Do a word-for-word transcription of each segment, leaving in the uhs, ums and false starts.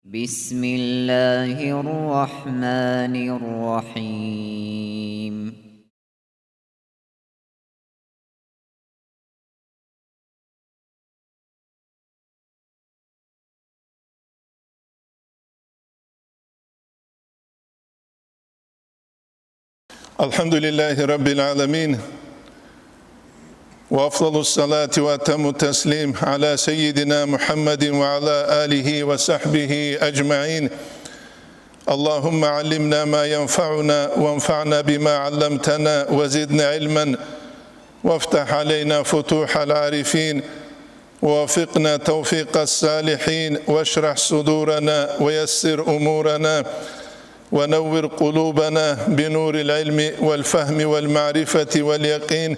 بسم الله الرحمن الرحيم. الحمد لله رب العالمين، وأفضل الصلاة وأتم التسليم على سيدنا محمد وعلى آله وصحبه أجمعين. اللهم علمنا ما ينفعنا وانفعنا بما علمتنا وزدنا علما وافتح علينا فتوح العارفين ووفقنا توفيق الصالحين واشرح صدورنا ويسر أمورنا ونور قلوبنا بنور العلم والفهم والمعرفة واليقين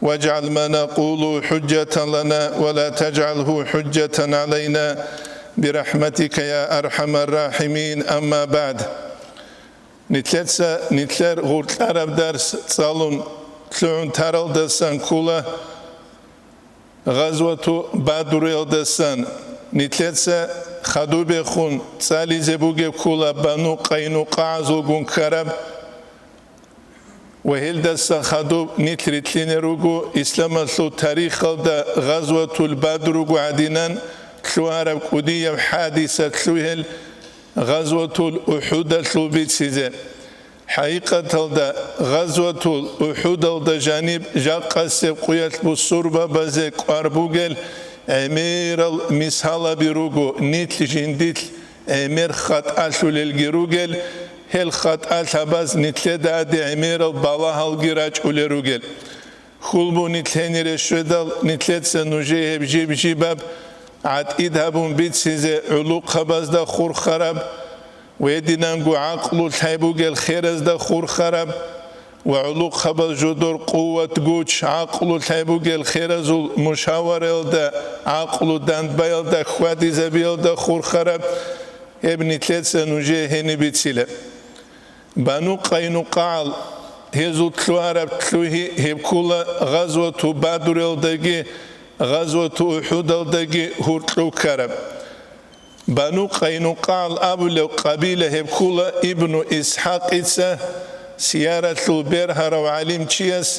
واجعل ما نقول حجة لنا ولا تجعله حجة علينا برحمتك يا أرحم الراحمين. أما بعد. Нилъеца нилъер гъуркьараб дарс цӀалун лъугӀун таралдасан ккола Гъазвату Бадруялдасан. Нилъеца хадубехун цӀализе бугеб ккола Бану Къайнукъагьазулгун ккараб. Ва гьелдаса хадуб нилъ рилълъине руго исламалъул тарихалда Гъазватул Бадруго гӀадинан лъугьараб кӀудияб хӀадисат лъугьел Гъазватул УхӀудалъул бицизе. ХӀакъикъаталда, Гъазватул УхӀудалда жаниб жакъасеб къуялъ бусурбабазе кӀвар бугел гӀемерал мисалаби руго, нилъ жиндилъ гӀемер хатӀалъулелги ругел, гьел хатӀалъабаз нилъеда гӀаде гӀемерал балагьалги рачӀулел ругел. Хьул бу нилъ гьенире щведал, нилъеца нужее гьеб жиб-жибаб гӀатӀид гьабун бицизе гӀулухъабазда хурхараб, гьединанго гӀакълу лъай бугел херазда хурхараб ва гӀулухъабаз жодор къуват-гуч, гӀакълу лъай бугел херазул мушавараялда, гӀакълу дандбаялда хьвадизабиялда хурхараб, гьеб нилъеца нужее гьениб бицила. Бану Къайнукъагьал, гьезул лъугьараб лъугьи гьеб ккола Гъазвату Бадруялдаги Гъазвату УхӀудалдаги гьуркьув ккараб. Бану Къайнукъагьал абулев къабила гьеб ккола Ибну ИсхӀакъица, сияралъул бергьарав гӀалимчияс,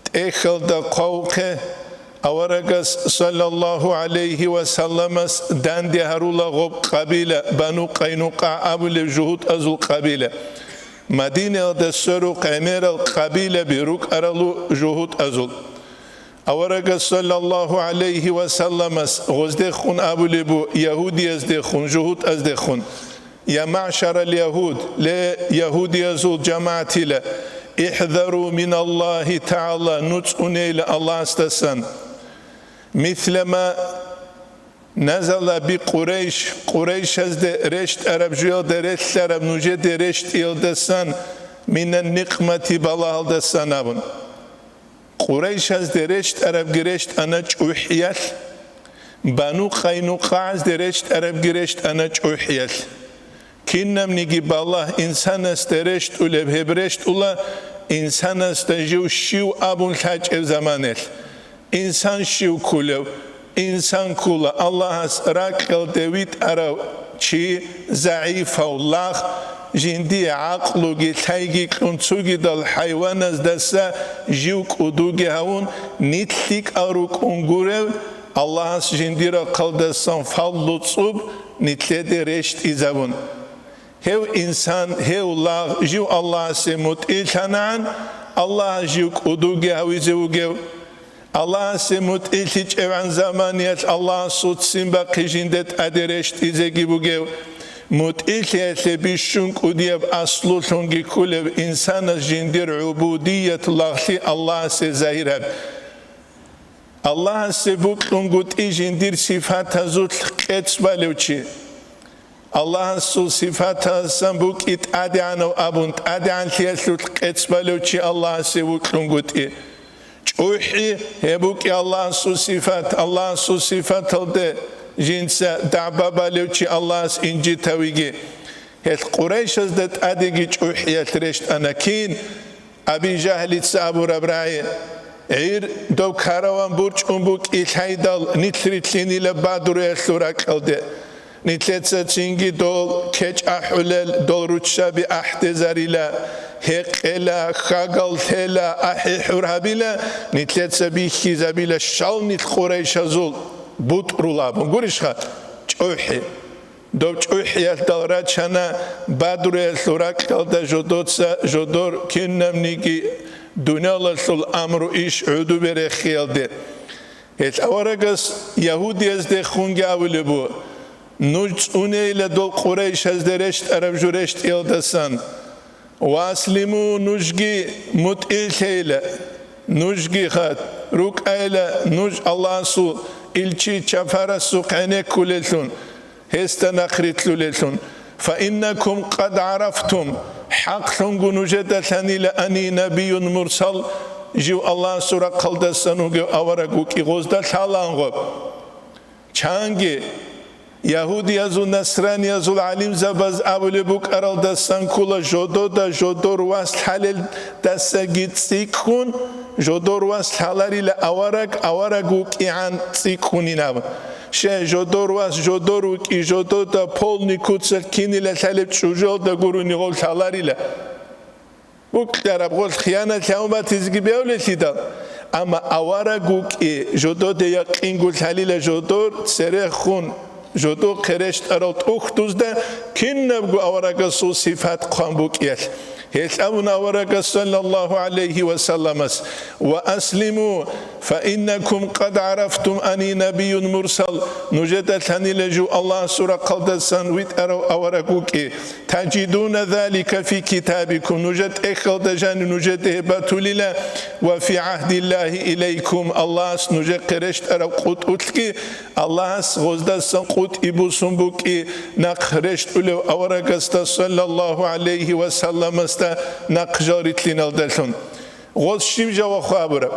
тӀехьалда хъвавухъе, аварагас, саллаллагьу гӀалайгьи ва салламас, данде гьарула гъоб къабила, Бану Къайнукъа абулеб жугьутӀазул къабила. Мадинаялда сверухъ гӀемерал къабилаби рукӀаралу жугьутӀазул. Аварагас, саллаллагьу гӀалайгьи ва салламас, гъоздехун абулеб бу, ягьудияздехун, жугьутӀаздехун. Я маъшарал ягьуд, ле, ягьудиязул жамагӀатила, ихӀзару миналлагьи тагӀала, нуцӀцӀунейила Аллагьасдасан. Мислама назала би Къурайш, Къурайшазде рещтӀараб жуялда релълъараб нужеде рещтӀиялдасан, минан никъмати балагьалдасан абун. Къурайшазде рещтӀарабги рещтӀана чӀухӀиялъ, Бану Къайнукъагьазде рещтӀарабги рещтӀана чӀухӀиялъ. Кинабниги балагь инсанасда рещтӀулеб гьеб рещтӀула инсанасда жив щив абун лъачӀеб заманалъ. Инсан щив ккулев? Инсан ккула Аллагьас ракьалде витӀарав чи, загӀипав лагъ, жиндие гӀакълуги лъайги кьун цогидал хӀайваназдаса жив кӀудуги гьавун, нилъ лъикӀал рукӀун гурев, Аллагьас жиндир рахъалдасан фаллу цӀуб нилъеде рещтӀизабун. Гьев инсан, гьев лагъ жив Аллагьасе мутӀигӀлъанагӀан, Аллагьас жив кӀудуги гьавизе вугев. Аллагьасе мутӀигӀлъичӀевгӀан заманиялъ Аллагьасул ццин бахъи жинде тӀаде рещтӀизеги бугев. МутӀигӀлъиялъе бищун кӀудияб аслулъунги кколев инсанас жиндир гӀубудият лагълъи Аллагьасе загьир гьаб. Аллагьасе бокьунгутӀи жиндир сифатазулъ къец балев чи. Аллагьасул сифатасан букӀи тӀадегӀанав абун, тӀадегӀанлъиялъулъ къец балев чи Аллагьасе вокьунгутӀи. ЧӀухӀи гьеб букӀи Аллагьасул сифат, Аллагьасул сифаталде жинца дагӀба балев чи Аллагьас инжитавиги. Гьелъ Къурайшазда тӀадеги чӀухӀиялъ рещтӀана кин? Аби Жагьлица абураб рагӀи, гӀир дов караван бурчӀун букӀи лъайдал нилъ рилълъинила Бадруялъул ракьалде. Нилъеца цинги дол кечӀ ахӀулел, дол руччаби ахӀдезарила, гьекъела, хьагал лъела, ахӀи-хӀур гьабила, нилъеца бихьизабила, щал нилъ къурайшазул бутӀрул абун. Гурищха? ЧӀухӀи. Доб чӀухӀиялдал рачана Бадруялъул ракьалда жодоца, жодор кинабниги дуниялалъул амру иш гӀудубе рехиялде. Гьел аварагас ягьудияздехунги абулеб буго: «Нуж цӀунейила дол къурайшазде рещтӀараб жо рещтӀиялдасан. Ва аслиму, нужги мутӀигӀлъейила, нужги ха рукӀайила нуж Аллагьасул илчи чапарасухъ гӀенеккулеллъун, гьесда нахърилълъулеллъун. Фаиннакум къад гӀарафтум, хӀакълъунго нужеда лъанила ани набиюн мурсал, жив Аллагьасул рахъалдасан вугев авараг вукӀи гъозда лъалаангъо». Чанги ягьудиязул, насраниязул гӀалимзабаз абулеб букӀаралдасан ккола, жодода жодор вас лъалелдасаги цӀикӀкӀун, жодор вас лъаларила авараг, авараг вукӀигӀан цӀикӀкӀунин абун. Щай, жодор вас жодор вукӀи, жодода полный куцалъ кинила лъалеб чӀужуялда гурони гъов лъаларила. Букьараб гъолъ хиянат гьавматизеги бевлелъидал, амма авараг вукӀи, жододе якъинго лъалила жодор церехун, жодохъе рещтӀарал тӀухьдузда кинабго аварагасул сифат хъван букӀиялъ. Гьелъ абуна аварагас, саллаллагьу гӀалайгьи ва салламас: «Ва аслиму, фаиннакум къад гӀарафтум ани набиюн мурсал», нужеда лъанила жив Аллагьасул рахъалдасан витӀарав авараг вукӀи. «Тажидуна залика фи китабикум», нужер тӀехьалда жанив нужеда гьеб батулила, «ва фи гӀагьдиллагьи илайкум», Аллагьас нужехъе рещтӀараб къутӀулъги, Аллагьас гъоздасан къутӀи бусун букӀи нахъ рещтӀулев аварагасда, саллаллагьу гӀалайгьи ва салламасда, нахъ жал рилълъиналдалъун. Гъоз щиб жаваб хъвабураб?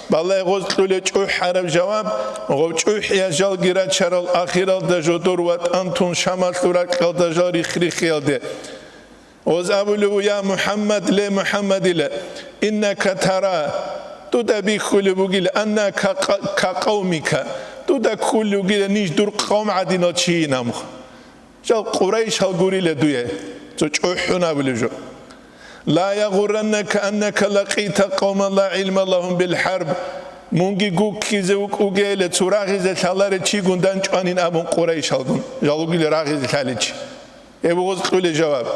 Балай гъоз кьуле чӀухӀараб жаваб, гъов чӀухӀиял жалги рачарал ахиралда жодор ватӀан тун Шамалъул ракьалда жал рихх-риххиялде. Гъоз абулев: «Я МухӀаммад, ле МухӀаммадила, иннака тара, дуда бихьулеб бугила, аннака ка-, ка къавмика, дуда ккулев вугила ниж дур къавм гӀадинал чийин амх». Жал къурайшал гурила дуе, цо чӀухӀун абулеб жо. «Ла ягъурраннака аннака лакъита къавман ла гӀилма лагьум бил хӀарб». Мунги гуккизе вукӀугейила, цо рагъизе лъаларел чигун данчӀванин абун къурайшалгун, жал вугила рагъизе лъалел чи. Гьеб гъоз кьуле жаваб.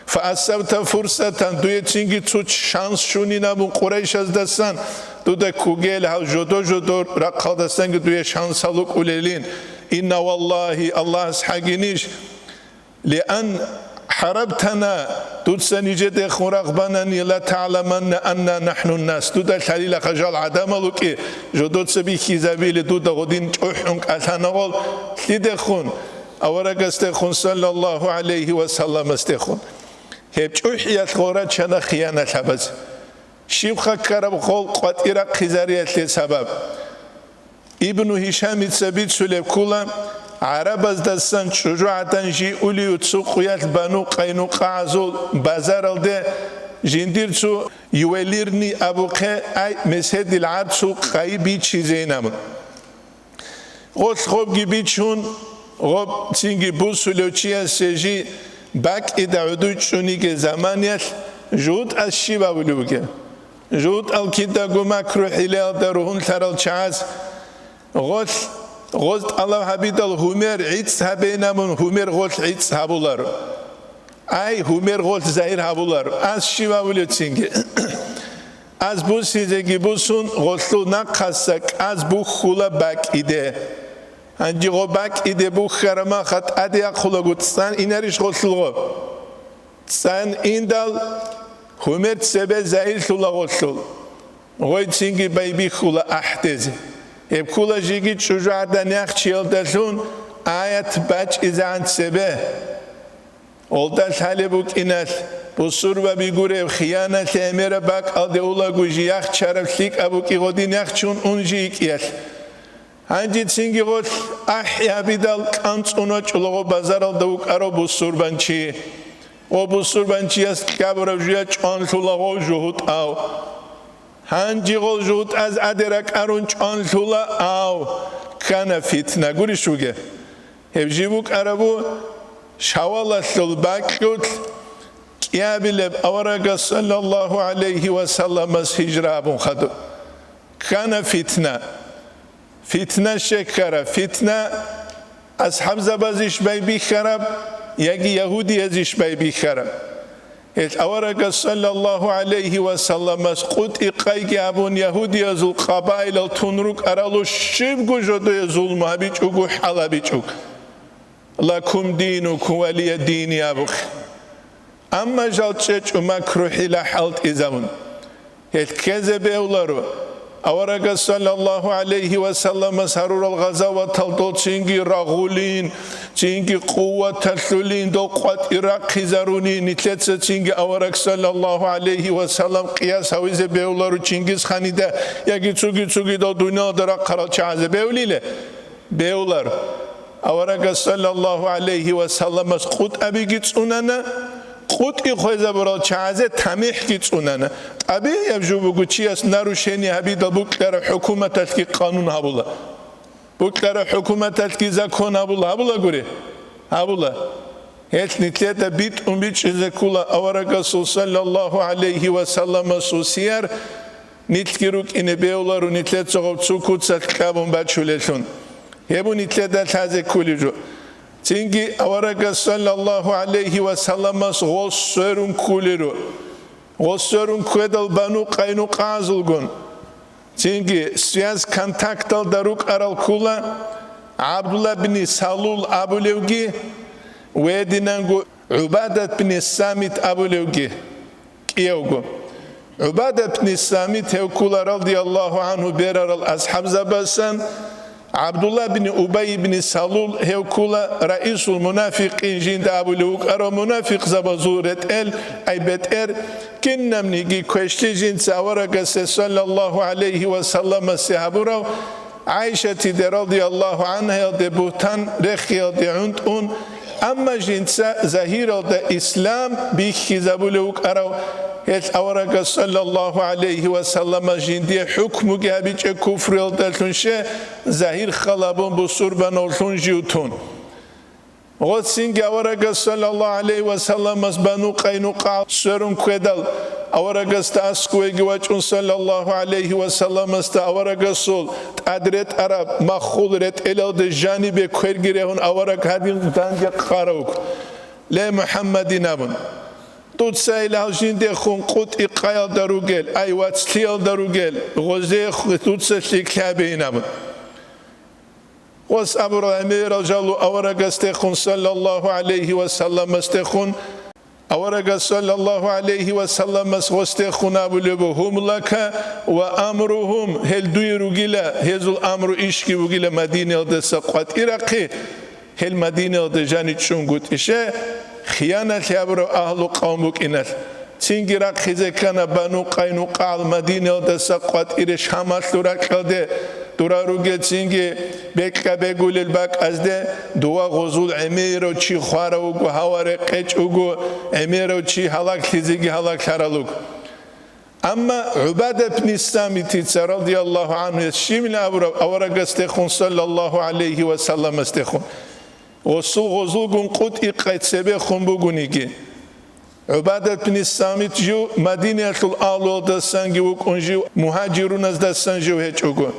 «Фаасабта фурсатан», дуе цинги цо шанс щунин абун къурайшаздасан, дуда ккугел гьав жодо-жодо рахъалдасанги дуе шансал вукӀулелин. «Инна валлагьи», Аллагьас хӀагинищ, «лиан хӀарабтана», дуца нижедехун рагъ банани, «ла тагӀламанна анна нахӀну нас», дуда лъалилаха жал гӀадамал вукӀи, жодоца бихьизабили дуда гъодин чӀухӀун кӀалъана гъол, лъидехун, аварагасдехун, саллаллагьу гӀалайгьи ва салламасдехун. Гьеб чӀухӀиялъ гъорачана хиянат гьабаз. Щибха ккараб гъол къватӀир рахъизариялъе сабаб? Ибну Гьишамица бицулеб ккула, гӀарабаздасан чӀужугӀадан жи улев цо къуялъ Бану КъайнукъагӀазул базаралде жиндир цо ювелирный абухъе, ай, меседил гӀарцул къайи бичизейин абун. Гъолъ гъобги бичун, гъоб цинги бусулев чиясе жи бакӀида гӀодой чӀунигел заманиялъ жугьутӀаз щиб абулеб бугеб? ЖугьутӀал кидаго макру-хӀилалда ругьунлъарал чагӀаз гъолъ, гъоз тӀалаб гьабидал гьумер гӀицӀ гьабейин абун, гьумер гъолъ гӀицӀ гьабуларо. Ай, гьумер гъолъ загьир гьабуларо. Аз щиб абулеб цинги? Аз бусизеги бусун, гъолъул нахъаса кӀаз бухьула бакӀиде. Гьанже гъо бакӀиде бухьараб маха тӀаде ахъулаго цӀан инарищ гъолъул гъо? ЦӀан индал, гьумер цебе загьирлъула гъолъул. Гъой цинги байбихьула ахӀдезе. Гьеб ккула жеги чӀужугӀадан яхчиялдалъун аят бачӀизегӀан цебе. Гъолда лъалеб букӀиналъ, бусурбаби гуреб, хияналъе гӀемераб бакӀалде улаго жи яхчараб лъикӀаб букӀи гъодин яхчун ун жи йикӀиялъ. Гьанже цинги гъолъ ахӀи гьабидал кӀанцӀун вачӀула гъо базаралда вукӀарав бусурбанчи. Гъо бусурбанчияс кьабураб жуя чӀванлъула гъов жугьутӀав. Гьанже гъол жугьутӀаз аде ракӀарун чӀванлъула, ав кана фитна. Гурищ вугеб? Гьеб жиб букӀарабу шавалалъул бакьулъ кӀиабилеб аварагас саллаллагьу гӀалайгьи ва салламас гьижра абун хадуб. Ккана фитна. Фитна щеккара. Фитна асхӀабзабазищ байбихьараб, яги ягьудиязищ байбихьараб? Гьел аварагас саллаллагьу гӀалайгьи ва салламас къутӀи-къайги абун ягьудиязул къабаилал тун рукӀаралу щибго жодое зулму гьабичӀого, хӀал гьабичӀого. «Лакум динукум валия дини», абухъе. Амма жал чӀечӀо макру-хӀила хӀалтӀизабун. Гьел ккезе бевларо. Аварагас саллаллагьу гӀалайгьи ва салламас гьарурал гъазаватал дол цинги рагъулин, цинги къуваталъулин, дол къватӀир рахъизарунин, нилъеца цинги авараг саллаллагьу гӀалайгьи ва саллам къияс гьавизе бевларо Чингисханида яги цуги-цуги дол дуниялда рахъарал чагӀазе бевлиле? Бевлар. Аварагас саллаллагьу гӀалайгьи ва салламас къутӀабиги цӀунана, къутӀи хвезабурал чагӀазе тамихӀги цӀунана. ТӀабигӀияб жо буго, чияс нарушение гьабидал букьараб хӀукуматалъги къанун гьабула. Букьараб хӀукуматалъги закон гьабула, гьабулагури? Гьабула. Гьелъ нилъеда битӀун бичӀчӀизе ккола аварагасул саллаллагьу гӀалайгьи ва салламасул сияр, нилъги рукӀине бевларо нилъеца гъоб цо куцалъ кьабун бачулелъун. Гьеб нилъеда лъазе кколеб жо. Цинги аварагас саллаллагьу гӀалайгьи ва салламас гъос сверун кколеро. Гъос сверун ккведал Бану Къайнукъазулгун. Цинги связь контакталда рукӀарал ккола ГӀабдулла бни Салул абулевги, ва гьединанго ГӀубадат бни Самит абулевги кӀиявго. ГӀубадат бни Самит гьев ккола радияллагьу гӀангьу берарал асхӀабзабасан, ГӀабдулла бни Убай бни Салул гьев ккола раисул мунафикъин жинда абулев вукӀарав мунафикъзабазул ретӀел, ай бетӀер, кинабниги квешлъи жинца аварагасе саллаллагьу гӀалайгьи ва салламасе гьабурав, ГӀайшатиде радияллагьу гӀангьаялде бугьтан рехиялде гӀунтӀун, амма жинца загьиралда ислам бихьизабулев вукӀарав, гьелъ аварагас саллаллагьу гӀалайгьи ва саллама жиндие хӀукмуги гьабичӀеб куфруялдалъун, ше загьир халабун бусурбанавлъун жив тун. Гъоцинги аварагас саллаллагьу гӀалайгьи ва салламас Бану Къайнукъа сверун ккведал, аварагасда аскӀовеги вачӀун саллаллагьу гӀалайгьи ва салламасда аварагасул тӀад ретӀараб маххул ретӀелалде жанибе кверги регьун авараг гьадин данде къаравг: «Ле, МухӀаммадин, — абун, — дуца илагьал жиндехун къутӀи-къаялда ругел, ай вацлъиялда ругел, гъозе дуца лъикӀлъи гьабейин», — абун. Гъос абурал гӀемерал жалу аварагасдехун саллаллагьу гӀалайгьи ва салламасдехун, аварагас саллаллагьу гӀалайгьи ва салламас гъосдехун абулеб буго: «Гьум лака ва амругьум», гьел дуе ругила, гьезул амру ишги бугила Мадинаялдаса къватӀирахъе, гьел Мадинаялда жаничӀунгутӀише, хияналъи гьабурав агьлу къавм букӀиналъ. Цинги рахъизе ккана Бану Къайнукъагьал Мадинаялдаса къватӀире Шамалъул ракьалде, дора ругел цинги бекьа бегулел бакӀазде, дова гъозул гӀемерав чи хварав вуго, гьава рекъечӀ вуго, гӀемерав чи гьалаглъизеги гьалаглъарал вуго. Амма ГӀубада бни Самитица, радияллагьу гӀангьу, гьес щибил абураб аварагасдехун, саллаллагьу гӀалайгьи ва салламасдехун, гъосул гъозулгун къутӀи-къай цебехун бугониги, ГӀубадат бни Самит жив Мадинаялъул агьлуялдасанги вукӀун, жив мугьажируназдасан жив гьечӀого.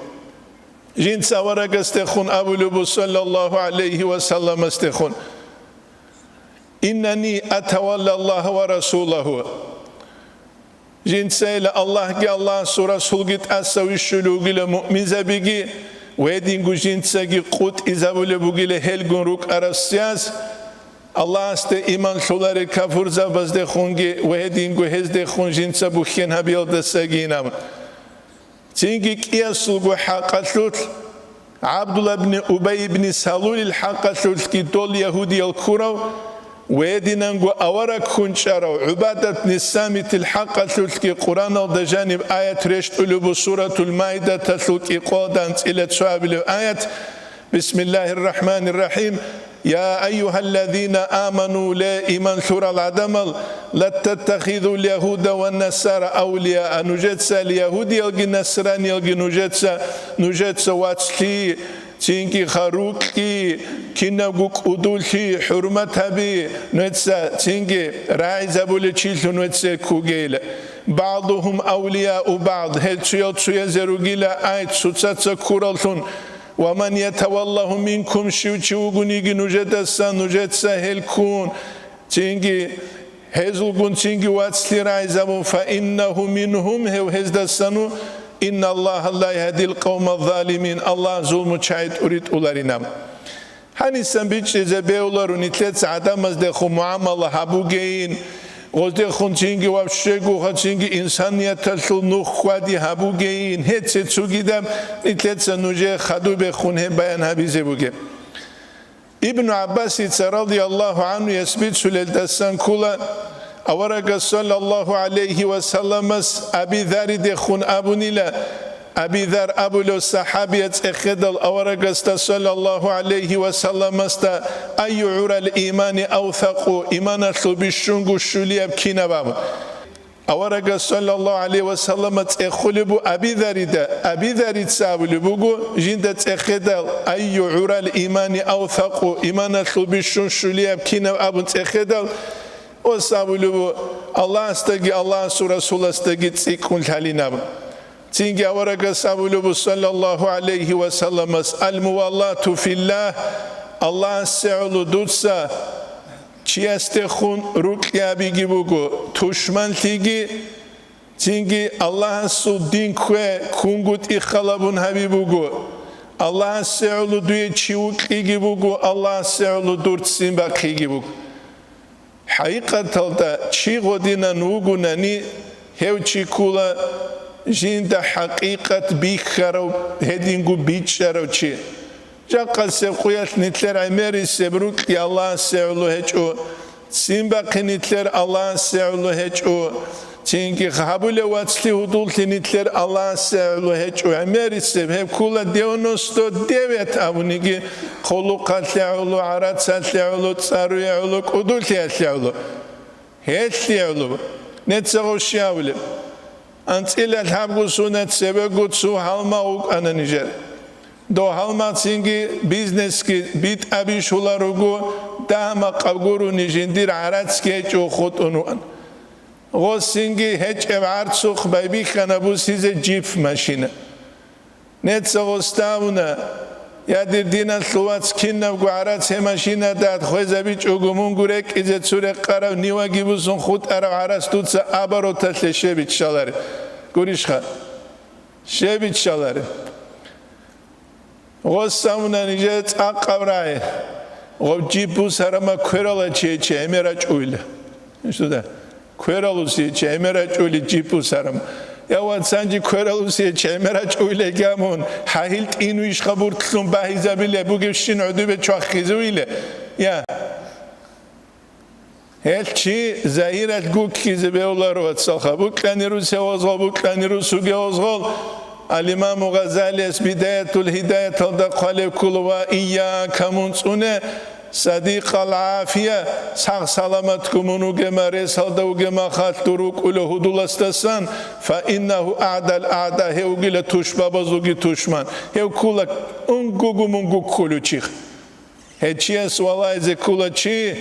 Жинца аварагасдехун абулеб буго, саллаллагьу гӀалайгьи ва салламасдехун: «Иннани атавалла Аллагьа ва расулагьу». Жинцайила Аллагьги Аллагьасул Расулги тӀаса вищулев вугила муъминзабиги, ва гьединго жинцаги къутӀизабулеб бугила гьелгун рукӀараб сияз, Аллагьасде иман лъоларел кафурзабаздехунги ва гьединго гьездехун жинца бухьен гьабиялдасагин абун. Цинги кӀиясулго хӀакъалъулъ, ГӀабдулла ибн Убай ибн Салулил хӀакъалъулъги дол ягьудиял ккурав ва гьединанго авараг ккун чӀарав ГӀубадат ибн Самитил хӀакъалъулъги Къуръаналда жаниб аят рещтӀулеб буго, Суратул Маидаталъул кӀикъоялда анцӀила цоабилев аят: «Бисмиллагьир рахӀманир рахӀим. Я айюгьаллазина аману», ле, иман лъурал гӀадамал, «ла таттахизул ягьуда ва насара авлияа», нужецал ягьудиялги насраниялги нужеца, нужеца вацлъи, Цинги ха рукьи, кинабго кӀудулъи, хӀурматаби, нуеца цинги рагӀизабулев чилъун нуеца ккугейила. БагӀдухум авлияу багӀд, гьел цуял цуязе ругила ай цоцаца ккураллъун. Ва ман ятаваллагьу минкум, щив чи вугониги нужедасан, нужеца гьел ккун, цинги гьезулгун цинги вацлъи рагӀизабун, фа иннагьу мингьум, гьев гьездасану, инналлагьа ла ягьдил къавмаз залимин, Аллагь зулмучагӀи тӀуритӀуларинаб. Гьанисан бичӀчӀизе бегьуларо нилъеца гӀадамаздехун мугӀамала гьабугейин, гъоздехун цинги вообще гуха цинги инсанияталъул нух хьвади гьабугейин, гьеце цугидаб нилъеца нужее хадубехун гьеб баян гьабизе бугеб. Ибну ГӀаббасица радияллагьу гӀанхуяс бицулелдасан ккола, аварагас саллаллагьу гӀалайгьи ва салламас Аби Заридехун абунила, Аби Зар абулев сахӀабияс цӀехедал аварагасда саллаллагьу гӀалайгьи ва салламасда: «Айю гӀурал имани авсакъу», иманалъул бищунго щулияб кинаб абун. Аварагас саллаллагьу гӀалайгьи ва саллама цӀехулеб бу Аби Зарида, Аби Зарица абулеб буго, жинда цӀехедал: «Айю гӀурал имани авсакъу», иманалъул бищун щулияб кинаб абун цӀехедал, ос абулеб бу: «Аллагьасдаги Аллагьасул Расуласдаги цӀикӀкӀун лъалин», абун. Цинги аварагас абулеб бу саллаллагьу гӀалайгьи ва салламас: «Ал-мувалату филлагь», Аллагьасе гӀоло дуца чиясдехун рукьи абиги буго, тушманлъиги, цинги Аллагьасул дин ккве ккунгутӀи халабун гьаби буго, Аллагьасе гӀоло дуе чи вукьиги буго, Аллагьасе гӀоло дур ццин бахъиги буго. ХӀакъикъаталда чи гъодинан вугунани, гьев чи ккула жинда хӀакъикъат бихьарав, гьединго бичӀчӀарав чи. Жакъасеб къуялъ нилъер гӀемерисеб рукьи Аллагьасе гӀоло гьечӀо, ццин бахъи нилъер Аллагьасе гӀоло гьечӀо, цинги гьабулев вацлъи гьудуллъи нилъер Аллагьасе гӀоло гьечӀо. ГӀемерисеб гьеб ккула девяносто девять абуниги, хъулухъалъе гӀоло, гӀарацалъе гӀоло, цӀаруе гӀоло, кӀудулъиялъе гӀоло. Гьелъие гӀоло. Нецагъо щай абулеб? АнцӀила лъабго сунат цебего цо гьалмагъ вукӀана нижер. Дов гьалмагъ цинги бизнесги битӀа бищуларуго, дагь-макъаб гурони жиндир гӀарацги гьечӀо хутӀун вуан. Гъосинги гьечӀеб гӀарцухъ байбихьана бусизе джип машина. Нецагъо ставуна, я, дир диналъул вац, кинабго гӀарац гьеб машинада хвезабичӀого мунго рекӀизе цо рекъараб ниваги бусун хутӀараб гӀарац дуца обороталъе щеб биччаларе. Гурищха? Щеб биччаларе. Гъос самуна нижее цӀакъаб рагӀи, гъоб джип бусарама кверала чейчи гӀемер рачӀуйла. Ишдуда? Квералуси чи гӀемер рачӀули джип бусарам. Я, вацанчи квералуси чи гӀемер рачӀули гамун, гьагьил тӀинвиш хабуртлъун багьизабиле бугебщин гӀодубе чвахизуиле. Я. Гьел чи загьиралъ гуккизе бевлар, вацалха, букьани русев озгъал, букьани русуге озгъал. Ал-Имаму Гъазалияс Бидаятул Гьидаяталда хъвалеб ккола: «Ва ийяка, мун цӀуне, садикъал гӀафия, сагъ-саламатго мун вугема, ресалда вугема халъ дур вукӀула гьудуласдасан, фа иннагьу агӀдал агӀда, гьев вугила тушбабазулги тушман, гьев ккула унгугу-мунгу кколев чихъ». Гьечияс валаизе ккула чи,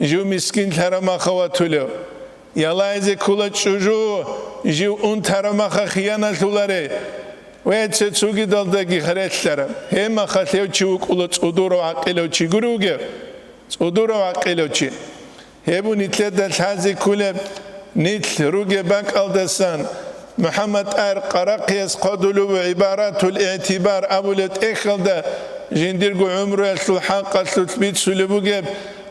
жив мискинлъарамаха ватулев. Ялаизе ккула чӀужу, жив унтарамаха хияналъуларе. Веце цугидалдаги херелъара. Гьемаха лъев чи вукӀула цӀудурав гӀакъилав чи гури вугев? ЦӀудурав гӀакъилав чи. Гьеб нилъеда лъазе кколеб, нилъ ругеб бакӀалдасан МухӀаммад ТӀагьир Къарахъияс хъвадулев гӀибаратул игӀтибар абулеб тӀехьалда жиндирго гӀумруялъул хӀакъалъулъ бицулеб бугеб,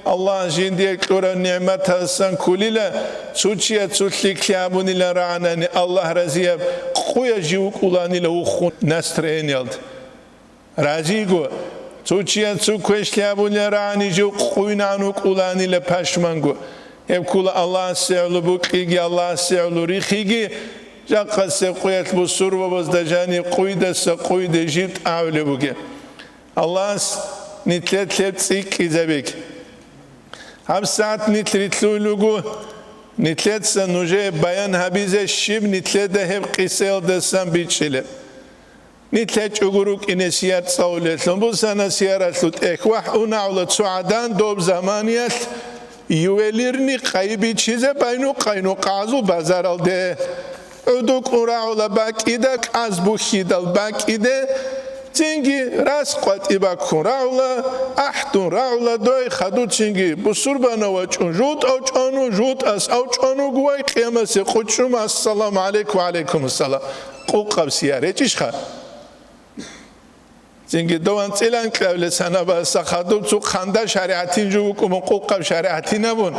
Аллагь жиндие кьураб нигӀматалдасан кколила, цо чияс цо лъикӀлъи абунилан рагӀанани Аллагь разияб, къуя жив вукӀуланила вухун настроениялда. Разиго, цо чияс цо квешлъи абулел рагӀани жив къуйнан вукӀуланила пашманго. Гьеб ккула Аллагьасе гӀоло букьиги, Аллагьасе гӀоло рихиги, жакъасеб къуялъ бусурбабазда жаниб къуйдаса къуйде жиб тӀагӀулеб бугеб. Аллагьас нилъер лъеб цӀикӀкӀизабеги. ГьабсагӀат нилъ рилълъуй руго, нилъеца нужее баян гьабизе щиб нилъеда гьеб къисаялдасан бичӀчӀилеб. Нилъ гьечӀого рукӀине сияр цӀалулелъун бусана сияралъул тӀехь. ВахӀунагӀула цо гӀадан доб заманиялъ ювелирный къайи бичизе байну къайнукъазул базаралде. ГӀодокӀун рагӀула бакӀида, кьаз бухьидал бакӀиде, цинги рас къватӀи баккун рагӀула, ахӀдун рагӀула дой хадуцинги бусурбана вачӀун жутӀав чӀвану, жутӀас авчӀван вуго вай къиямасе къучӀчӀума, ассаламу гӀалайкум, ва гӀалайкум ассалам. Къукъаб сияр гьечӀищха? Цинги дов анцӀила анкьавлес гьанабаса хадуб цо хъанда шаригӀатин жо вукӀун, къукъаб шаригӀатин абун,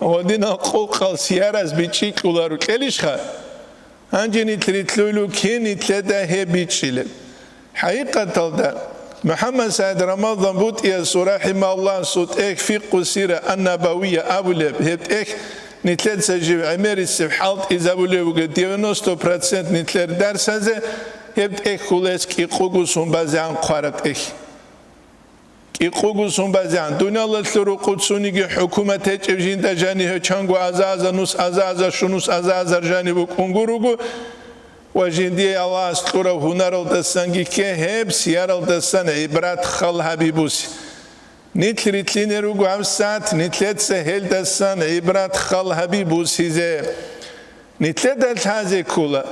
гъодинал къукъал сияраз бичӀчӀи кьуларо кьелищха? Гьанже нилъ рилълъуйлу кин нилъеда гьеб бичӀчӀилеб. ХӀакъикъаталда, МухӀаммад СагӀид Рамазан БутӀиясул рахӀимагьуллагьасул тӀехь Фикъу сира ан-Набавия абулеб гьеб тӀехь нилъеца жив гӀемерисеб хӀалтӀизабулев вугев девяносто процент нилъер дарсазе, гьеб тӀехь хьулес кӀикъуго сун базегӀан хъвараб тӀехь. КӀикъуго сун базегӀан. Дуниялалъул рукъу цониги хӀукумат гьечӀеб жинда жанив гьечанго аза-аза нус, аза-аза шунус, аза-азар жанив вукӀунго руго ва жиндие Аллагьас кьурав гьунаралдасанги кке гьеб сияралдасан гӀибрат хал гьаби буси. Нилъ рилълъине руго гьабсагӀат нилъеца гьелдасан гӀибрат хал гьаби бусизе. Нилъеда лъазе ккола.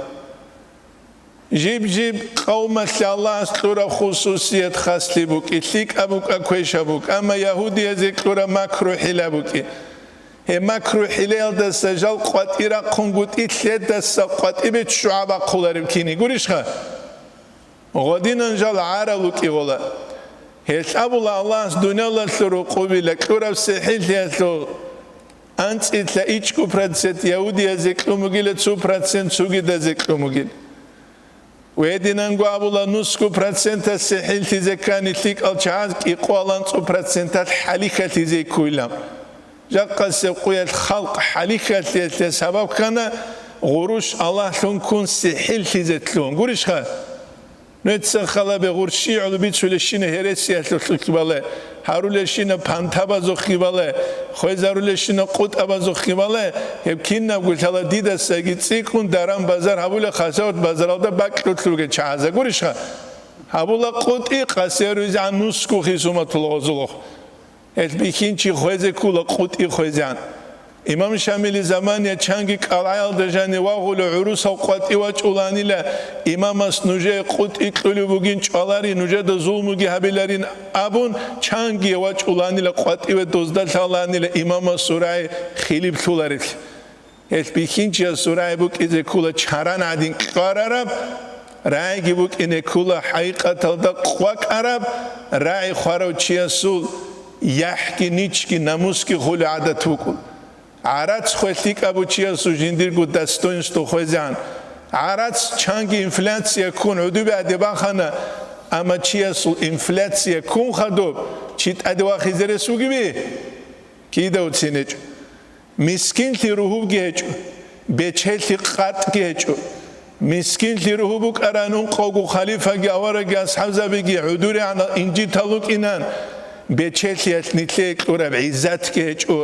Жиб-жиб къавмалъе Аллагьас кьураб хусусият хаслъи букӀи, лъикӀаб букӀа, квешаб букӀа, амма ягьудиязе кьураб макру-хӀила букӀи. Гьеб макру-хӀилаялдаса жал къватӀи рахъунгутӀи, лъедаса къватӀи беччу гӀабахъулареб кини гурищха? Гъодинан жал гӀарал вукӀи гъола. Гьелъ абула Аллагьас дуниялалъул рукъубила кьураб сихӀиллъиялъул анцӀила ичӀго процент ягьудиязе кьун бугила, цо процент цогидазе кьун бугила. Гьединанго абула нусго процентас сихӀиллъизе ккани лъикӀал чагӀаз кӀикъоялда анцӀго проценталъ хӀалихьалъизе ккуйилан. Жакъасеб къуялъ халкъ хӀалихьалъиялъе сабаб ккана, гъурущ Аллагьлъун ккун сихӀиллъизе лъугьун. Гурищха? Нуца халабе гъурщи гӀоло бицулещина гьересиялъулъ бале, гьарулещина пантабазухъги бале, хвезарулещина къутӀабазухъги бале, гьеб кинабго лъала дидасаги цӀикӀкӀун даран-базар гьабула хасават базаралда бакьулъ ругел чагӀаза. Гурищха? Гьабула къутӀи къасиярузегӀан нусго хисуматул гъозулухъ. Гьелъ бихьинчи хвезе ккула къутӀи хвезегӀан. Имам Шамили замания чанги кӀалгӀаялда жанив вагъула гӀурусал къватӀи вачӀуланила, имамас нужее къутӀи кьулев вугин чӀвалари, нужеда зулмуги гьабиларин абун, чанги вачӀуланила къватӀиве дозда лъаланила имамасул рагӀи хилиплъуларелъ. Гьелъ бихьинчиясул рагӀи букӀизе ккула чаран гӀадин къарараб, рагӀиги букӀине ккула хӀакъикъаталда къвакӀараб, рагӀи хварав чиясул яхӀги ничги намусги хули гӀадат букӀун. ГӀарац хве лъикӀабу чиясул жиндирго достоинство хвезегӀан. ГӀарац чанги инфляция ккун гӀодобе гӀаде бахана, амма чиясул инфляция ккун хадуб, чи тӀаде вахизе рес вугеби? Кида уцин гьечӀо. Мискинлъи ругьубги гьечӀо, бечелъи къатӀги гьечӀо. Мискинлъи ругьу букӀаран ункъавго халифаги авараги асхӀабзабиги гӀодорегӀанал инжитал рукӀинан, бечелъиялъ нилъее кьураб гӀиззатги гьечӀо.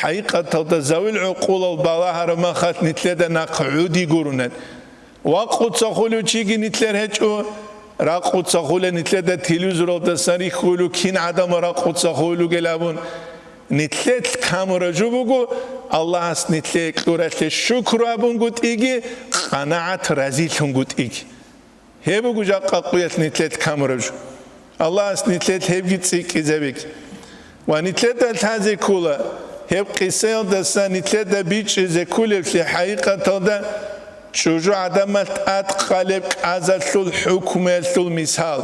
ХӀакъикъаталда завил гӀукъулал балагьараб махалъ нилъеда нахъ гӀуди гуруна. Вакъуца хулев чиги нилъер гьечӀо, ракъуца хуле нилъеда телевизоралдасан рихьулев кин гӀадамал ракъуца хулел ругел абун. Нилъелъ камураб жо буго, Аллагьас нилъее кьуралъе шукру абунгутӀиги, къанагӀат разилъунгутӀиги. Гьеб буго жакъа къуялъ нилъелъ камураб жо. Аллагьас нилъелъ гьебги цӀикӀкӀизабеги. Ва нилъеда лъазе ккола, гьеб къисаялдаса нилъеда бичӀчӀизе кколеблъи хӀакъикъаталда чӀужугӀаданалъ тӀадкъалеб кӀазалъул хӀукмуялъул мисал.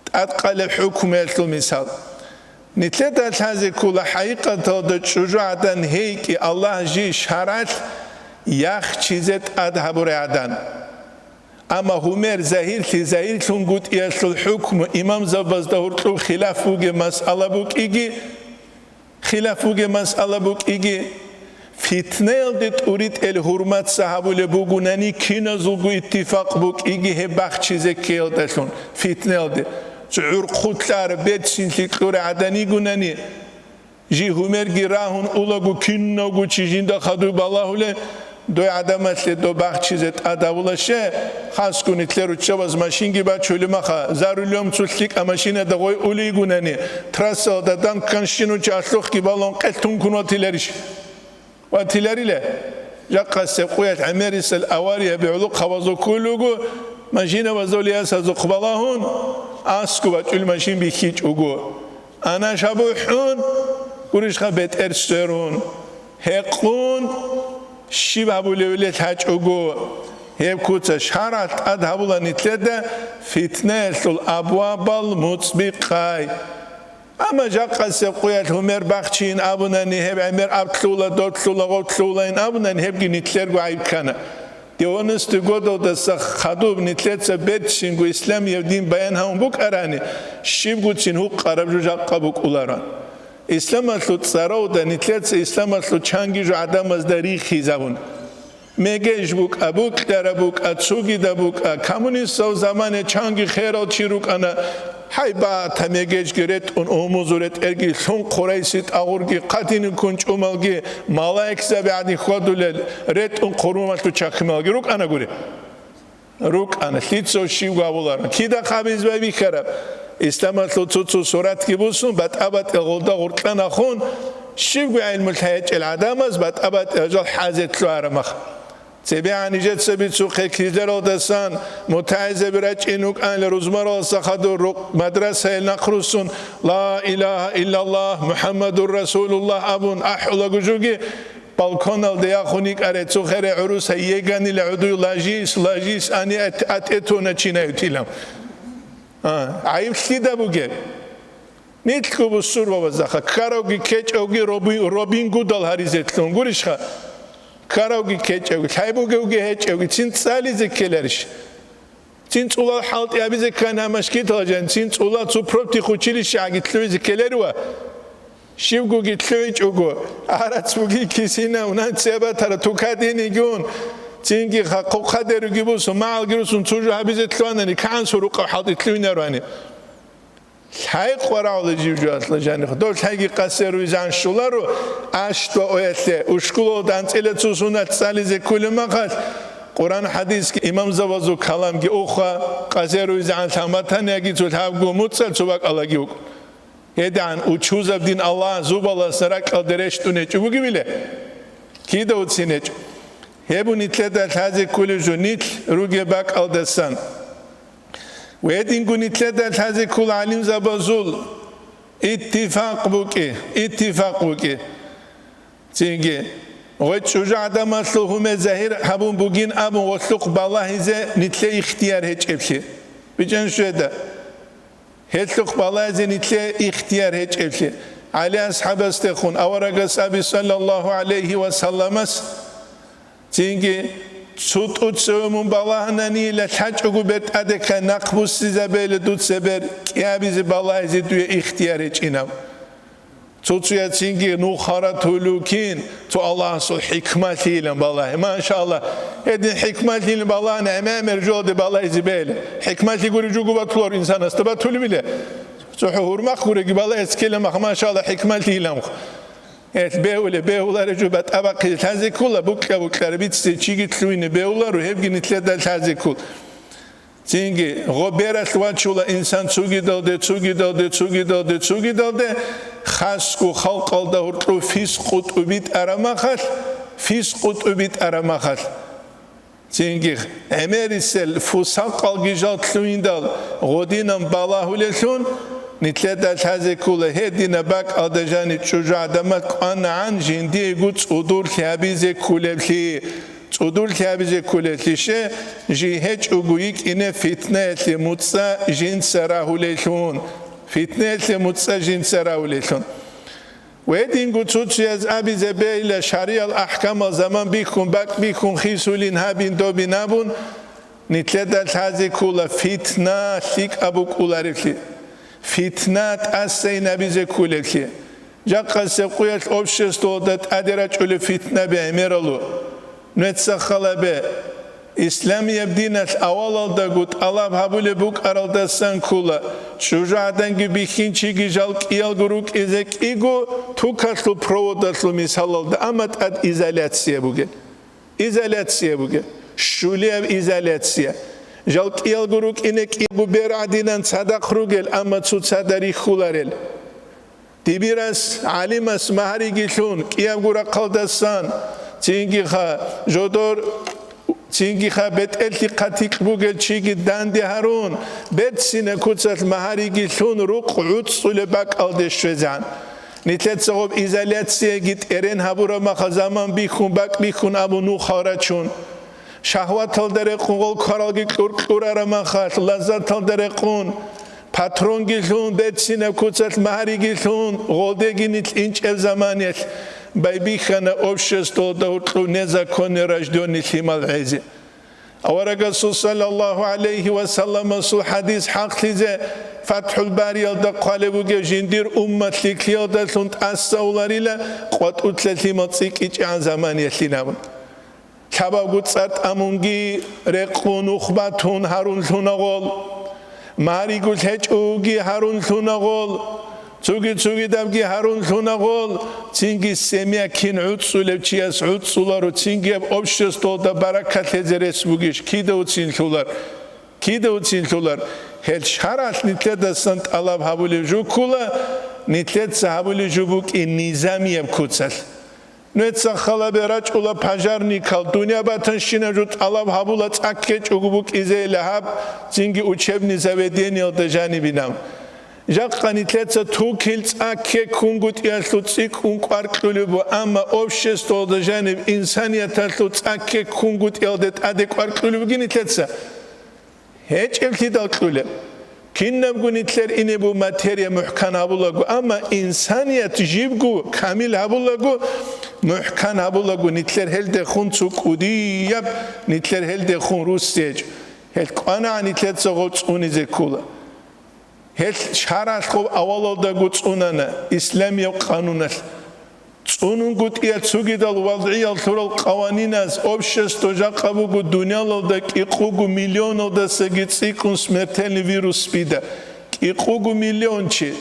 ТӀадкъалеб хӀукмуялъул мисал. Нилъеда лъазе ккола хӀакъикъаталда чӀужугӀадан гьейги Аллагь жий шаргӀалъ яхчизе тӀад гьабурай гӀадан. Амма гьумер загьирлъи загьирлъунгутӀиялъул хӀукму имамзабазда гьоркьоб хилаф бугеб масъала букӀиги, хилаф бугеб масъала букӀиги, фитнаялде тӀуритӀел гьурмаца гьабулеб бугунани, киназулго иттифакъ букӀиги гьеб бахчизе ккеялдалъун, фитнаялде, гӀурхъулъар берцинлъи кьурай гӀадан йигунани, жий гьумерги рагьун улаго, кинавго чи жинда хадуй балагьуле, Дой гӀадамалъе доб бахчизе тӀад гьавулаще, хасго нилъер руччабаз машинги бачулеб маха, за рулем цо лъикӀа машинада гъой улейгунани, трассалда дандканщинучи алъухъги балун къел тункун ватиларищ? Ватиларила. Жакъасеб къуялъ гӀемерисел аварияби гӀолохъабазул кколего, машинабазул ясазухъ балагьун, аскӀоб бачӀул машин бихьичӀого. Анаш абухӀун, гурищха бетӀер сверун, гьекъун, щиб гьабулевилел гьачӀого, гьеб куца шаргӀалъ тӀад гьабула нилъеда фитнаялъул абвабал муцӀби къай. Амма жакъасеб къуялъ гьумер бахчийин абунани, гьеб гӀемер аб лъугьула, доб лъугьула, гъоб лъугьулайин абунани, гьебги нилъерго гӀайиб ккана. Девяностые годалдаса хадуб нилъеца берцинго исламияб дин баян гьавун букӀарани, щибгуцин гьукъараб жо жакъа букӀуларо. Исламалъул цӀаравда нилъеца исламалъул чанги жо гӀадамазда рихизабун. Мегеж букӀа, букьараб букӀа, цугида букӀа, коммунистал замане чанги херал чи рукӀана, гьайбата мегежги ретӀун умузул ретӀерги лъун хъурайси тӀагъурги, хъатинин ккун чӀумалги, малаикзаби гӀадин хьвадулел, ретӀун хъурумалъул чахъималги рукӀана гури. РукӀана, лъицав щивго абуларан. Кида хъабиз байбихьараб? Исламалъул цо-цо суратги бусун, батӀа-батӀил гъолда гъуркьа нахун, щибго гӀелму лъай гьечӀел гӀадамаз батӀа-батӀил жал хӀазе лъугьараб мах. ЦебегӀан нижеца бицухъе кизлералдасан мутагӀизаби рачӀин вукӀанила рузмаралдаса хадур рукъ мадрасаялъ нахъруссун, «Ла илагьа иллаллагь, МухӀаммадур Расулуллагь» абун ахӀулаго жуги, балконалде яхун йикӀаре цухъере гӀурусай еганила гӀудуй лажис, лажис ани ат-, атӀетуна чинаютилан. А, гӀайиб лъида бугеб? Нилъго бусурбабазаха, ккаравги ккечӀавги Роби-, Робин Гудал гьаризе лъун гурищха? Ккаравги ккечӀавги, лъай бугевги гьечӀевги, цин цӀализе ккеларищ? Цин цӀулал хӀалтӀи гьабизе ккани гьаб машгитала жан, цин цӀулал цо профтехучилище гӀаги лъугӀизе ккеларива? Щивгоги лъугӀичӀого, гӀарац буги кисина, унан цебатара тукадинигун, цинги хъа-, хъухъадеруги бусун, магӀалги русун цо жо гьабизе лъугьанани, кигӀан сурукъав хӀалтӀи лъугьинароани. Лъай къварагӀула жив жугьалъа жанихъ. Дов лъайги къасер визан щоларо, аш ва оялъе, ушкулалда анцӀила цо суналъ цӀализе кколеб махалъ, Къуран-хӀадисги, имамзабазул каламги уха, къасер визан лъаматаниги цо лъабго муцӀал цо бакӀалаги вукӀун. ГьедигӀан учузаб дин Аллагь зубаласан ракьалде рещтӀун гьечӀо бугебила? Кида уцин гьечӀо? Гьеб нилъеда лъазе кколеб жо нилъ ругеб бакӀалдасан. Гьединго нилъеда лъазе ккола гӀалимзабазул иттифакъ букӀи, иттифакъ букӀи. Цинги, гъой чӀужу гӀадамалъул гьумер загьир гьабун бугин абун гъолъухъ балагьизе нилъе ихтияр гьечӀеблъи. БичӀан щведа. Гьелъухъ балагьизе нилъе ихтияр гьечӀеблъи. ГӀали асхӀабасдехун аварагас аби саллаллагьу гӀалайгьи ва салламас, цинги, цо тӀуцеве мун балагьананила лъачӀого бетӀадехъе нахъ буссизабейила дуца бер кӀиабизе балагьизе дуе ихтияр гьечӀинаб. Цо-цояцинги нухарат гьулукин, цо Аллагьасул хӀикмалъийилан балагьи. Машалла, гьедин хӀикмалъийилан балагьани гӀемер жоде балагьизе бейла. ХӀикмалъи гури жуго батулар инсанасда батулебила. ЦохӀо гьурмахъ гуреги балагьизе ккела мах, машалла, хӀикмалъийиланхъ. Гьелъ бегьулеб, бегьуларе жо батӀа бахъизе лъазе ккола, букьа-букьаре биццизе чиги лъугьине бегьуларо, гьебги нилъеда лъазе ккол. Цинги, гъо бералъ вачула инсан цугидалде, цугидалде, цугидалде, цугидалде, хасго халкъалда гьоркьов фискъу тӀубитӀараб махалъ, фискъу тӀубитӀараб махалъ. Цинги, гӀемерисел фусакъалги жал лъугьиндал гъодинан балагьулелъун, нилъеда лъазе ккола гьединаб бакӀалда жаниб чӀужугӀадаба кӀванагӀан жиндиего цӀудурлъи гьабизе кколеблъи. ЦӀудурлъи гьабизе кколелъище, жий гьечӀого йикӀине фитнаялъе муцӀа жинца рагьулелъун. Фитнаялъе муцӀа жинца рагьулелъун. Гьединго цо-цояз абизе бегьила шариял ахӀкамал заман бихьун, бакӀ бихьун, хисулин гьабин, добин абун, нилъеда лъазе ккола фитна лъикӀаб букӀуларевлъи, фитна тӀасайин абизе кколевлъи. Жакъасеб къуялъ обществоялда тӀаде рачӀулеб фитнаби гӀемералу. Нуеца халабе, исламияб диналъ авалалдаго тӀалаб гьабулеб букӀаралдасан ккола, чӀужугӀаданги бихьинчиги жал кӀиялго рукӀизе кӀиго тукалъул проводалъул мисалалда, амма тӀад изоляция бугел. Изоляция бугеб, щулияб изоляция. Жал кӀиялго рукӀине кӀиябго бер гӀадинан цадахъ ругел, амма цоцазда рихьуларел. Дибирас, гӀалимас магьариги лъун, кӀиябго рахъалдасан, цинги-ха жодор, цинги-ха бетӀерлъи хъатикь бугел чиги данде гьарун, берцинаб куцалъ магьариги лъун, рукъ гӀуцӀцӀулеб бакӀалде щвезегӀан. Нилъеца гъоб изоляцияги тӀерен гьабураб маха заман бихьун, бакӀ бихьун абун нухал рачун. Шагьваталда рекъун гъол кваралги кьур-кьурараб махалъ, лаззаталда рекъун, патронги лъун, берцинаб куцалъ магьариги лъун, гъолдеги нилъ инчӀеб заманиялъ байбихьана обществоялда гьоркьоб незаконный рождённый лъимал гӀезе. Аварагасул саллаллагьу гӀалайгьи ва салламасул хӀадис хӀакълъизе, ФатхӀул Бариялда хъвалеб бугеб, жиндир уммат лъикӀлъиялдалъун тӀасауларила къватӀулъа лъимал цӀикӀкӀичӀегӀан заманиялъин абун. Лъабабго цӀар тӀамунги рекъун, ухбатун гьарун лъуна гъол. Магьаригу лъечӀоги гьарун лъуна гъол. Цуги-цугидабги гьарун лъуна гъол. Цинги семья кин гӀуцӀцӀулев чияс гӀуцӀцӀуларо, цинги гьеб обществоялда баракат лъезе рес бугищ? Кида уцин лъулар? Кида уцин лъулар? Гьел шаргӀалъ нилъедасан тӀалаб гьабулев жо ккула, нилъеца гьабулев жо букӀин низамияб куцалъ. Нугьеца халабе рачӀула пожарникал, дунъя батанщинаб жо тӀалаб гьабула цӀа ккечӀого букӀизейила гьаб, цинги учебный заведениялда жанибинаб. Жакъа нилъеца тукил цӀа ккеккунгутӀиялъул цӀикӀкӀун кӀвар кьулеб бу, амма обществоялда жаниб инсанияталъул цӀа ккеккунгутӀиялде тӀаде кӀвар кьулеб бугин нилъеца. ГьечӀеблъидал кьулеб. Кинабго нилъер ине бу материя мухӀкан гьабулаго, амма инсаният жибго камил гьабулаго, мухӀкан гьабулаго, нилъер гьелдехун цо кӀудияб, нилъер гьелдехун рус гьечӀо. Гьел кӀванагӀан нилъеца гъо цӀунизе ккула. Гьел шаргӀалъ гъоб авалалдаго цӀунана исламияв къануналъ. ЦӀунунгутӀиялъ цугидал вазгӀиял лъурал къаваниназ общество жакъа буго дунялалда кӀикъугу миллионалдасаги цӀикӀкӀун смертельный вирус СПИДа. КӀикъугу миллион чи.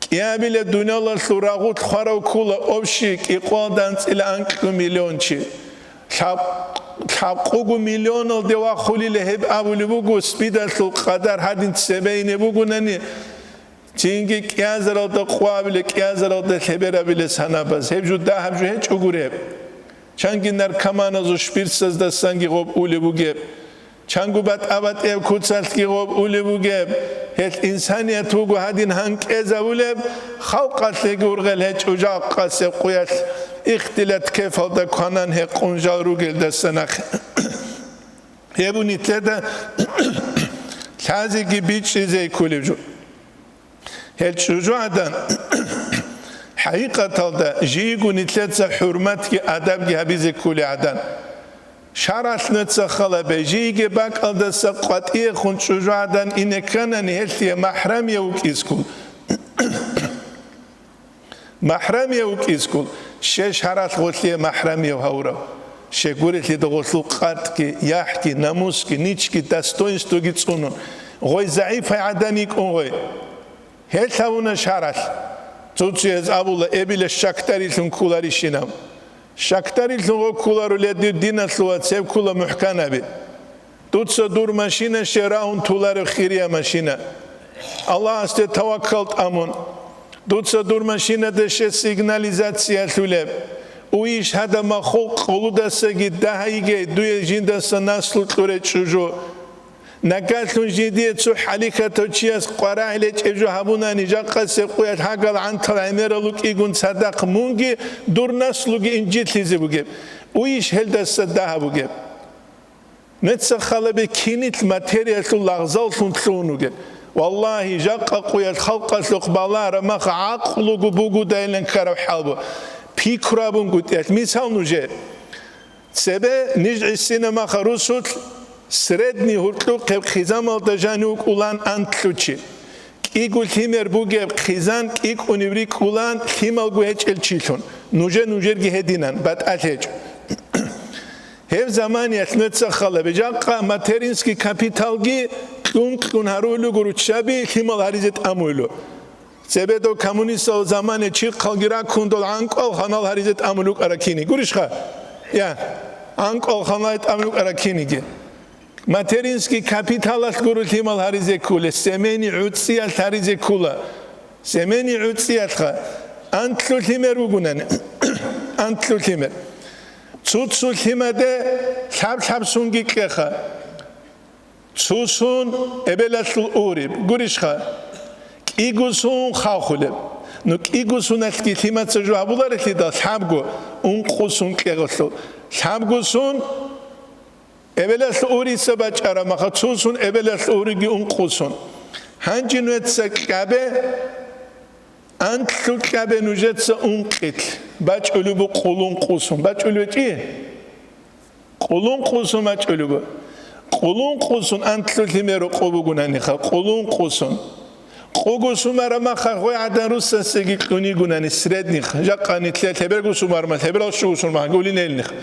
КӀиабилеб дунялалъул рагъулъ хварав ккула общий кӀикъуялда анцӀила анкьго миллион чи. Лъаб-, лъабкъугу миллионалде вахулила гьеб абулеб буго, СПИДалъул къадар гьадин цебе ине бугунани, цинги кӀиазаралда къвабилеб, кӀиазаралда лъеберабилеб санабаз. Гьеб жо дагьаб жо гьечӀо гуреб. Чанги наркоманазул шприцаздасанги гъоб улеб бугеб. Чанго батӀа-батӀияб куцалъги гъоб улеб бугеб. Гьелъ инсаният вуго гьадин гьанкӀезавулеб, халкъалъеги ургъел гьечӀо жакъасеб къуялъ ихтилат кефалда кванан гьекъун жал ругелдаса нахъе. Гьеб нилъеда лъазеги бичӀчӀизе кколеб жо. Гьел чӀужугӀадан, хӀакъикъаталда, жийго нилъеца хӀурматги адабги гьабизе кколей гӀадан. ШаргӀалъ нугьеца халабе, жийги бакӀалдаса къватӀиехун чӀужугӀадан ине кканани, гьелъие махӀрамияв вукӀискул. МахӀрамияв вукӀискул, щай шаргӀалъ гъолъие махӀрамияв гьавурав? Щай гурелъул гъолъул къатӀги, яхӀги, намусги, ничги, достоинствоги цӀунун, гъой загӀипай гӀадан йикӀун гъой. Гьел гьавуна шаргӀалъ. Цо-цояз абула, эбила щакдарилъун кколарищинав. Щакдарилъун гъо кколаруле, дир диналъул вац, гьеб ккола мухӀканаби. Дуца дур машина щай рагьун тулареб хирия машина. Аллагьасде таваккал тӀамун. Дуца дур машинада щай сигнализациялъулеб. Уйищ гьадаб махлукъ къулудасаги дагьайигей, дуе жиндаса наслу кьурей чӀужу. Нагагьлъун жидее цо хӀалихьатав чияс къварагӀи лечӀеб жо гьабунани, жакъасеб къуялъ гьагал гӀантал гӀемерал рукӀигун цадахъ мунги дур наслуги инжитлъизе бугеб. Уйищ гьелдаса дагьаб бугеб. Нугьеца халабе кинил материялъул лагъзаллъун лъугьун вугеб. Валлагьи, жакъа къуялъ халкъалъухъ балагьараб мах гӀакълуго бугодайилан ккараб хӀал бу. Пикру абунгутӀиялъ, мисал нужее. Цебе ниж гӀисина маха русулъ средний гьуркьухъеб хъизамалда жанив вукӀулан анлъучи. КӀиго лъимер бугеб хъизан кӀикӀуниб рикӀкӀулан лъималго гьечӀел чилъун. Нужер-нужерги гьединан, батӀалъ гьечӀо. Гьеб заманиялъ нугьеца халабе, жакъа материнский капиталги кьун-кьун гьарулел руго руччаби лъимал гьаризе тӀамуйло. Цебедав коммунистал замане чихъалги раккун дол гӀанкӀвал ханал гьаризе тӀамул рукӀара кини. Гурищха? Я. анкӀал ханлай тӀамил рукӀарал киниги. Материнский капиталалъ гуро лъимал гьаризе кколеб, семейный гӀуцӀиялъ гьаризе ккола. Семейный гӀуцӀиялъха анлъго лъимер ругонани, анлъго лъимер. Цо-цо лъимаде лъаб-лъаб сунги кьеха. Цо сон эбелалъул уриб, гурищха? КӀиго сон хахулеб. Ну, кӀиго соналъги лъимаца жо гьабуларелъидал, лъабго, ункъо сон кьегӀолъул. Лъабго сон эбелалъул урица бачӀараб маха, цо сон эбелалъул уриги ункъо сон. Гьанже нуеца кьабе, анлъго кьабе нужеца ункъилъ, бачӀулеб бу къулункъо сон. БачӀулеб гьечӀи? Къулункъо сон бачӀулеб бу. Къулункъо сон анлъго лъимер рокъоб бугонаниха, къулункъо сон. Къого сон бараб маха гъой гӀадан руссасеги кьун йигонани средних, жакъа нилъер лъеберго сон бараб мехалъ, лъеберал щуго сон бараб мехалъ, гулин гьелнихъ.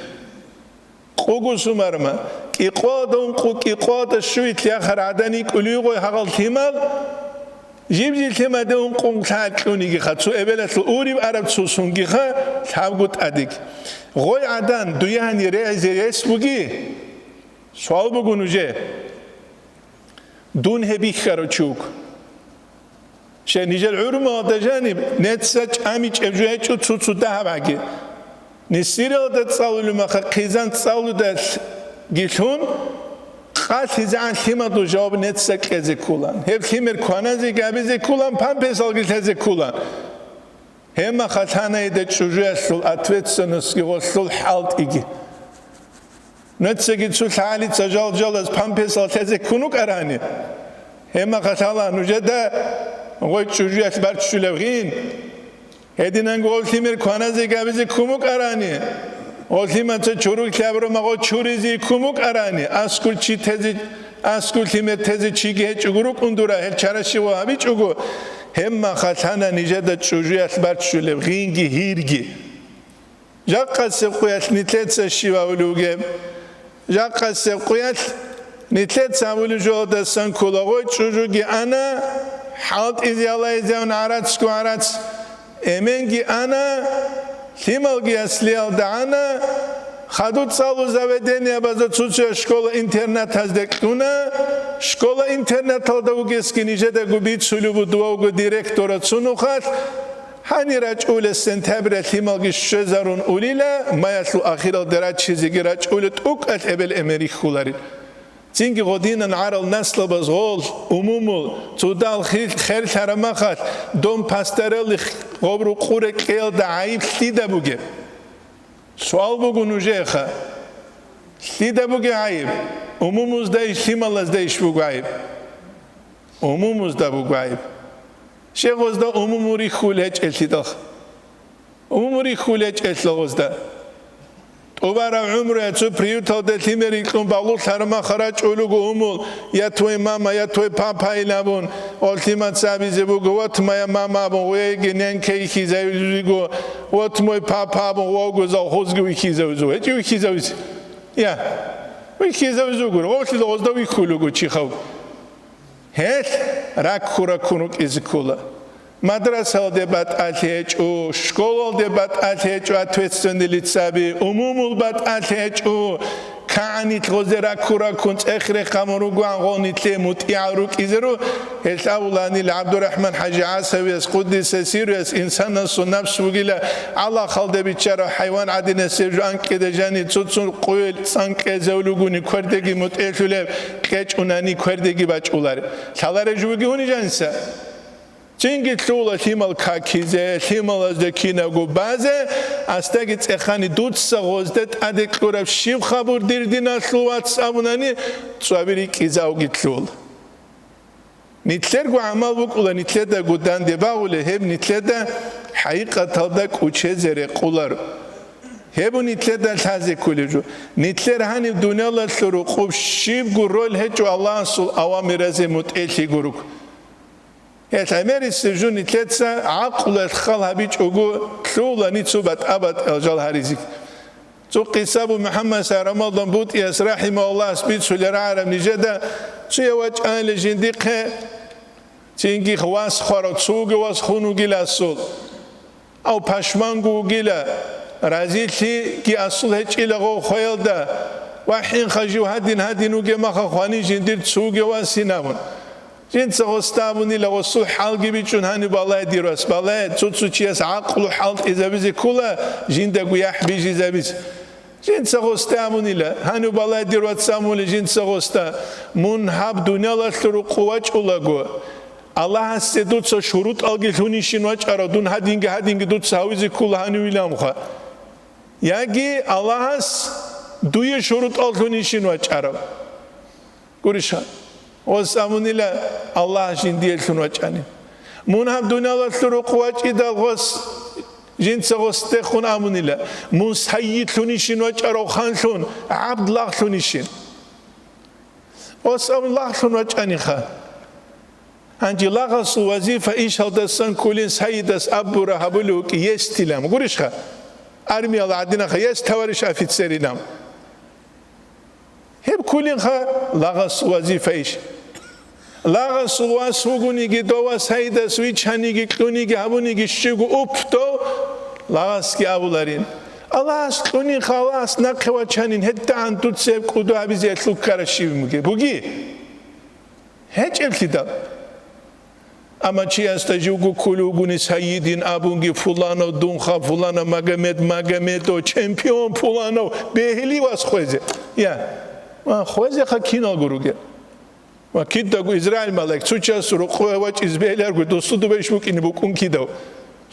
Къого сон бараб мехалъ, кӀикъоялда ункъо, кӀикъоялда щуялъ яхар гӀадан йикӀулев гъой гьагъал лъимал, жиб-жиб лъимаде ункъо лъагӀел кьун йигиха, цо эбелалъул уриб араб цо сонгиха, лъабго тӀадеги. Гъой гӀадан дуе гьанир регӀизе рес буги? Суал буго нужее. Дун гьеб бихьарав чи вуго. Щай, нижер гӀурумалда жаниб, неца чӀамичӀеб жо гьечӀо цо-цо дагьаб гӀаги. Несиралда цӀалулеб маха хъизан цӀалудалъги лъун, къалъизегӀан лъимадул жаваб неца кьезе кколан. Гьеб лъимер кваназеги гьабизе кколан, памперсалги лъезе кколан. Гьеб маха лъана гьеда чӀужуялъул ответственностьги гъолъул хӀалтӀиги. Нецаги цо лъагӀалица жал-жалаз памперсал лъезе ккун вукӀарани, гьеб маха лъала нужеда гъой чӀужуялъ барччулеб гъин. Гьединанго гъов лъимер кваназе габизе ккун букӀарани, гъов лъимаца чорог лъабру магъо чуризе ккун букӀарани, аскул чи тезе, аскул лъимер тезе чиги гьечӀого рукӀун дура, гьел чара щивав гьабичӀого, гьеб маха лъана нижеда чӀужуялъ барччулеб гъинги гьирги. Жакъасеб къуялъ нилъеца щив абулев вугеб? Жакъасеб къуялъ нилъеца абулев жоялдасан ккола: гъой чӀужуги ана, хӀалтӀизе алайзе гӀарацго гӀарац, эменги ана, лъималги аслиялда ана, хадуб цӀалу заведениябазда цо-цояз школа-интернатазде кьуна, школа-интернаталда вугесги нижедаго бицулеб буго дувавго директора цунухъалъ, гьанир рачӀула сентября лъималги щвезарун улила, маялъул ахиралде раччизеги рачӀула, тӀукӀалъ эбел-эмен рихьуларин. Цинги гъодинан гӀарал наслабаз гъол, умумул, цудал хи-, херлъараб махалъ, дом пастарелли гъоб рукъуре кьеялда гӀайиб лъида бугеб? Суал буго нужееха. Лъида бугеб гӀайиб? Умумузда иш, лъималазда иш буго гӀайиб? Умумузда буго гӀайиб. Щегъозда умумул рихьул гьечӀелъидалха. Умумул рихьул гьечӀелъа гъозда. ТӀубараб гӀумруя цо приюталда лъимер рикьун балугълъараб махал рачӀулего умул, я твой мама, я твой папа ин абун, гъолъимаца абизе буго, вот моя мама абун, гъуеги ненкеги хьизавизего, вот мой папа абун, гъовго завхозги вихьизавизего. ГьечӀи вихьизавизе. Я. Вихьизавизего. Гъолъила гъозда вихьулего чихав. Гьелъ раккура ккун рукӀизе ккола. Мадрасалде батӀалъи гьечӀо, школалде батӀалъи гьечӀо, ответственный лицаби, умумул батӀалъи гьечӀо, кагӀанилъ гъозе раккура ккун цӀех рехъ гьабун ругоан гъол нилъее мутӀигӀал рукӀизару, гьелъ абуланил ГӀабдурахӀман ХӀажи ГӀасавияс, къуддиса сирруяс, инсанасул напс бугила, Аллагьалде биччарав хӀайван гӀадинасеб жо анкьида жаниб цо-цо къуйил цӀанкӀезавлугуни квердеги мутӀигӀлъулеб, кьечӀунани квердеги бачӀулареб. Лъалареб жуги гьуни жаниса. Цинги лъугьула лъимал какизе, лъималазда кинабго базе, асдаги цӀехани дуца гъозда тӀаде кьураб щиб хабур дир диналъул вац абунани, цӀваби рикӀкӀизавги лъугьула. Нилъерго гӀамал букӀула нилъедаго данде багъулеб, гьеб нилъеда хӀакъикъаталда кӀучезе рекъоларо. Гьеб нилъеда лъазе кколеб жо. Нилъер гьаниб дуниялалъул рукъуб щибго роль гьечӀо Аллагьасул авамиразе мутӀигӀлъи гуруг. Гьелъ гӀемерисеб жо нилъеца гӀакълуялъ хал гьабичӀого лъугьула ниж цо батӀа-батӀиял жал гьаризе. Цо къиса буго, МухӀаммад Сарамалдан БутӀияс рахӀимагьуллагьас бицулеб рагӀараб нижеда, цуяв вачӀанила жиндихъе, цинги вас хварав, цоги вас хун вугила асул. Ав пашманго вугила, Разилъиги асул гьечӀила гъов хвеялда, вахӀинха жив гьадин-гьадин вугеб маха хвани жиндир цуге васин абун. Жинца гъосда абунила гъосул хӀалги бичӀчӀун гьаниб балай дир вас, балай, цо-цо чияс гӀакълу хӀалтӀизабизе ккола, жиндаго яхӀ бижизабизе. Жинца гъосда абунила, гьаниб балай дир вац абуни жинца гъосда, мун гьаб дуниялалъул рукъу вачӀулаго, Аллагьасде дуца шурутӀалги лъунищин вачӀарав, дун гьадинги-гьадинги дуца гьавизе ккола гьанивиланха. Яги Аллагьас дуе шурутӀал лъунищин вачӀарав. Гуриша, гъос абунила Аллагьас жиндиялъун вачӀани. Мун гьаб дуниялалъул рукъ вачӀидал гъос, жинца гъосдехун абунила, мун сайидлъунищин вачӀарав ханлъун, гӀабд лагълъунищин. Гъос абун лагълъун вачӀаниха. Гьанже лагъасул вазифа ишалдасан кколин сайидас абура гьабулев вукӀи естилан. Гурищха? Армияла гӀадинаха, есть товарищ офицер илан. Гьеб кколинха лагъасул вазифа иш. Лагъасул вас вугониги дова сайидас вичаниги кьуниги гьабуниги щиго уп дов, лагъасги абуларин. Аллагьас кьунин халас нахъе вачанин, гьедагӀан дуца гьеб кӀуду гьабизеялъул ккара щиб буги? Буги? ГьечӀеблъидал. Амма чиясда живго кколев вугони сайидин абунги, фуланав дунха, фуланав Магомед, Магомедов, чемпион фуланав, бегьили вас хвезе. Я, ва хвезеха киналго ругел. Ва кидаго Израиль малаик цо час рукъове вачӀиз бегьларго, досудубе иш букӀине букӀун кидав.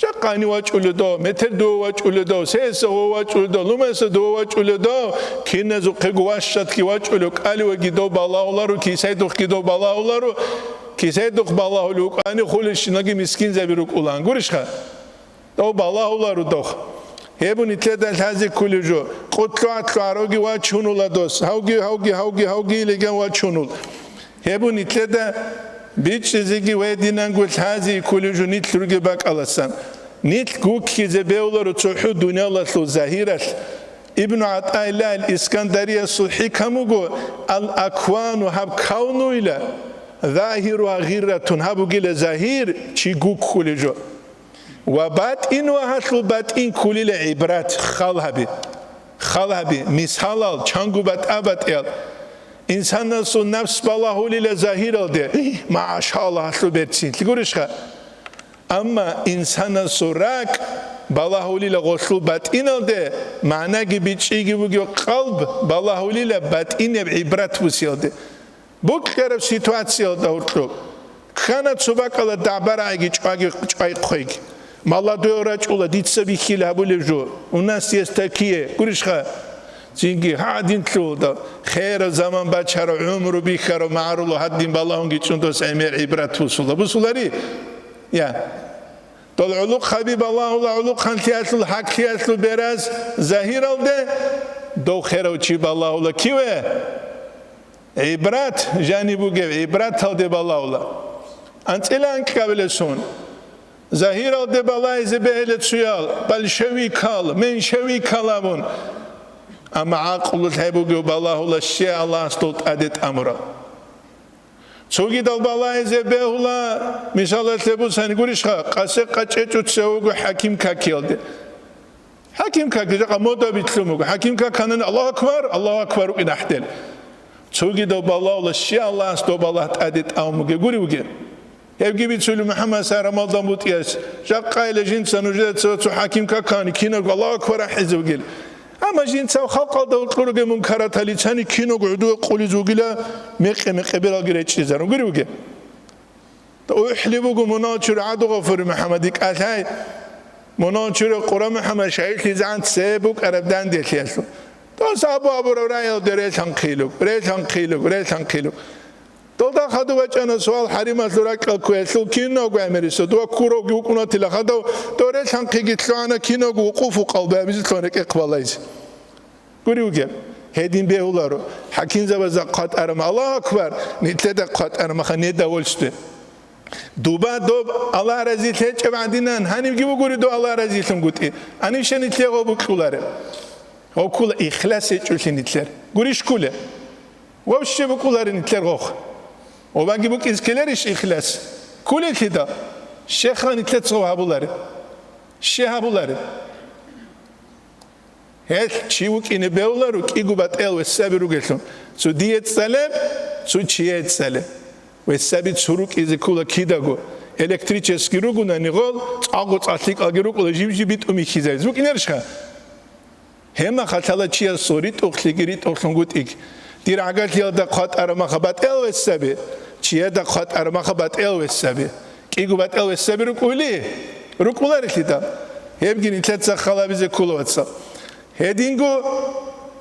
Жакъани вачӀуледав, метер дов вачӀуледав, сеса гъов вачӀуледав, лумеса дов вачӀуледав, киназухъего ващатги вачӀулев, кӀаливаги дов балагьуларо, кисайдухъги дов балагьуларо, кисайдухъ балагьулев вукӀани хулищинаги мискинзаби рукӀулан. Гурищха? Дов балагьуларо дох. Гьеб нилъеда лъазе кколев жо. Къулъу-гӀатлу гьаровги вачунула дос. Гьавги, гьавги, гьавги, гьавги илиган вачунул. Гьеб нилъеда бичӀчӀизеги гьединанго лъазе кколев жо нилъ ругеб бакӀаласан. Нилъ гуккизе бевларо цохӀо дуниялалъул загьиралъ. Ибну ГӀатаиллагь ал-Искандариясул хӀикам буго, ал-аквану, гьаб кавнуйла, загьиругьа гъирратун, гьаб бугила загьир, чи гуккулев жо. Ва батӀин ва гьалъул батӀин кколила гӀибрат, хал гьаби. Хал гьаби, мисалал, чанго батӀа-батӀиял. Инсанасул напс балагьулила загьиралде, машалла, гьалъул берцин. Лъигурищха? Амма инсанасул ракӀ балагьулила гъолъул батӀиналде, магӀнаги бичӀчӀиги бугев къалб балагьулила батӀинеб гӀибрат бусиялде. Букьараб ситуациялда гьоркьоб ккана цо бакӀала дагӀба-рагӀиги чӀваги, чӀвай-хъвейги. Молодой рачӀула, дица бихьила гьабулеб жо. У нас есть такие. Гурищха? Цинги гьадин лъугьуда. Хераб заман бачарав, гӀумру бихьарав магӀаруло гьадин балагьунги чӀун дос гӀемер гӀибрат бусула. Бусулари? Я. Дол гӀулухъаби балагьула гӀулухъанлъиялъул, хӀаклъиялъул бераз загьиралде, дов херав чи балагьула киве? ГӀибрат, жаниб бугев гӀибраталде балагьула. АнцӀила анкьабилесун. Загьиралде балагьизе бегьиле цуял, большевикал, меньшевикал абун. Амма гӀакълу лъай бугев балагьула щай Аллагьас дол тӀаде тӀамурал. Цогидал балагьизе бегьула, мисалалъе бусани гурищха, къасе къачӀечӀо цевего хӀаким какиялде. ХӀаким каки жакъа мода битлъун буго. ХӀаким каканани, Аллагьу акбар, Аллагьу акбар, рукӀин ахӀдел. Цогидав балагьула, щай Аллагьас доб балагь тӀаде тӀамун бугеб гури бугеб. Гьебги бицули МухӀаммад Сарамалдан бутӀияс, жакъайила жинца нужеда цо, цо хӀаким какани, кинабго Аллагьу акбар ахӀизе бугел. Амма жинцав халкъалда гьоркьор ругел мункаратал ицани кинабго гӀодове къулизе вугила, мекъи-мекъи бералги речӀчӀизарун гури бугеб. УхӀли буго мунагьал чури ГӀабдулгъафури МухӀаммад, кӀалъай, мунагьал чури Къура МухӀаммад шагьидлъизегӀан цебе букӀараб данделъиялъул. Дос абу-абураб рагӀиялде релъанхъилуг, релъанхъилуг, релъанхъилуг. Долда хадуб бачӀана суал хӀарималъул ракӀал кквеялъул киналго гӀемерисо, дова ккуравги вукӀунатила хадав, дов релъанхъиги лъугӀана киналго вукъуфу къалбабизе лъугӀана рекӀехъ балайзе. Гури вугеб, гьедин бегьуларо, хӀакимзабазда хъватӀарама, Аллагьу акбар, нилъеда хъватӀарамаха недовольствие. Дуба доб Аллагь разилъ гьечӀеб гӀадинан, гьанибги бугури дов Аллагь разилъунгутӀи, гьаниб щай нилъее гъоб букьулареб? Гъов ккула ихлас гьечӀолъи нилъер. Гурищ ккулеб? Вав щай букӀулареб нилъер гъов? Гъобаги букӀиз ккеларищ ихлас? Ккулелъидал? Щеха нилъеца гъов гьабулареб? Щай гьабулареб? Гьелъ чи вукӀине бегьуларо, кӀиго батӀиял весаби ругелъул. Цо дие цӀалеб, цо чие цӀалеб. Весаби цо рукӀизе ккола кидаго. Электрический ругунани гъол, цӀакъго цӀалъикӀалги рукӀула, жиб-жиб битӀун бихьизайз. ВукӀинарищха? Гьеб мехалъ гьала чиясул ритӀухълъиги ритӀухълъунгутӀиг. Дир гӀагарлъиялда хъватӀараб маха батӀиял весаби, чияда хъватӀараб маха батӀиял весаби. КӀиго батӀиял весаби рукӀули? РукӀуларелъидал? Гьебги нилъеца халабизе ккола, вацал. Гьединго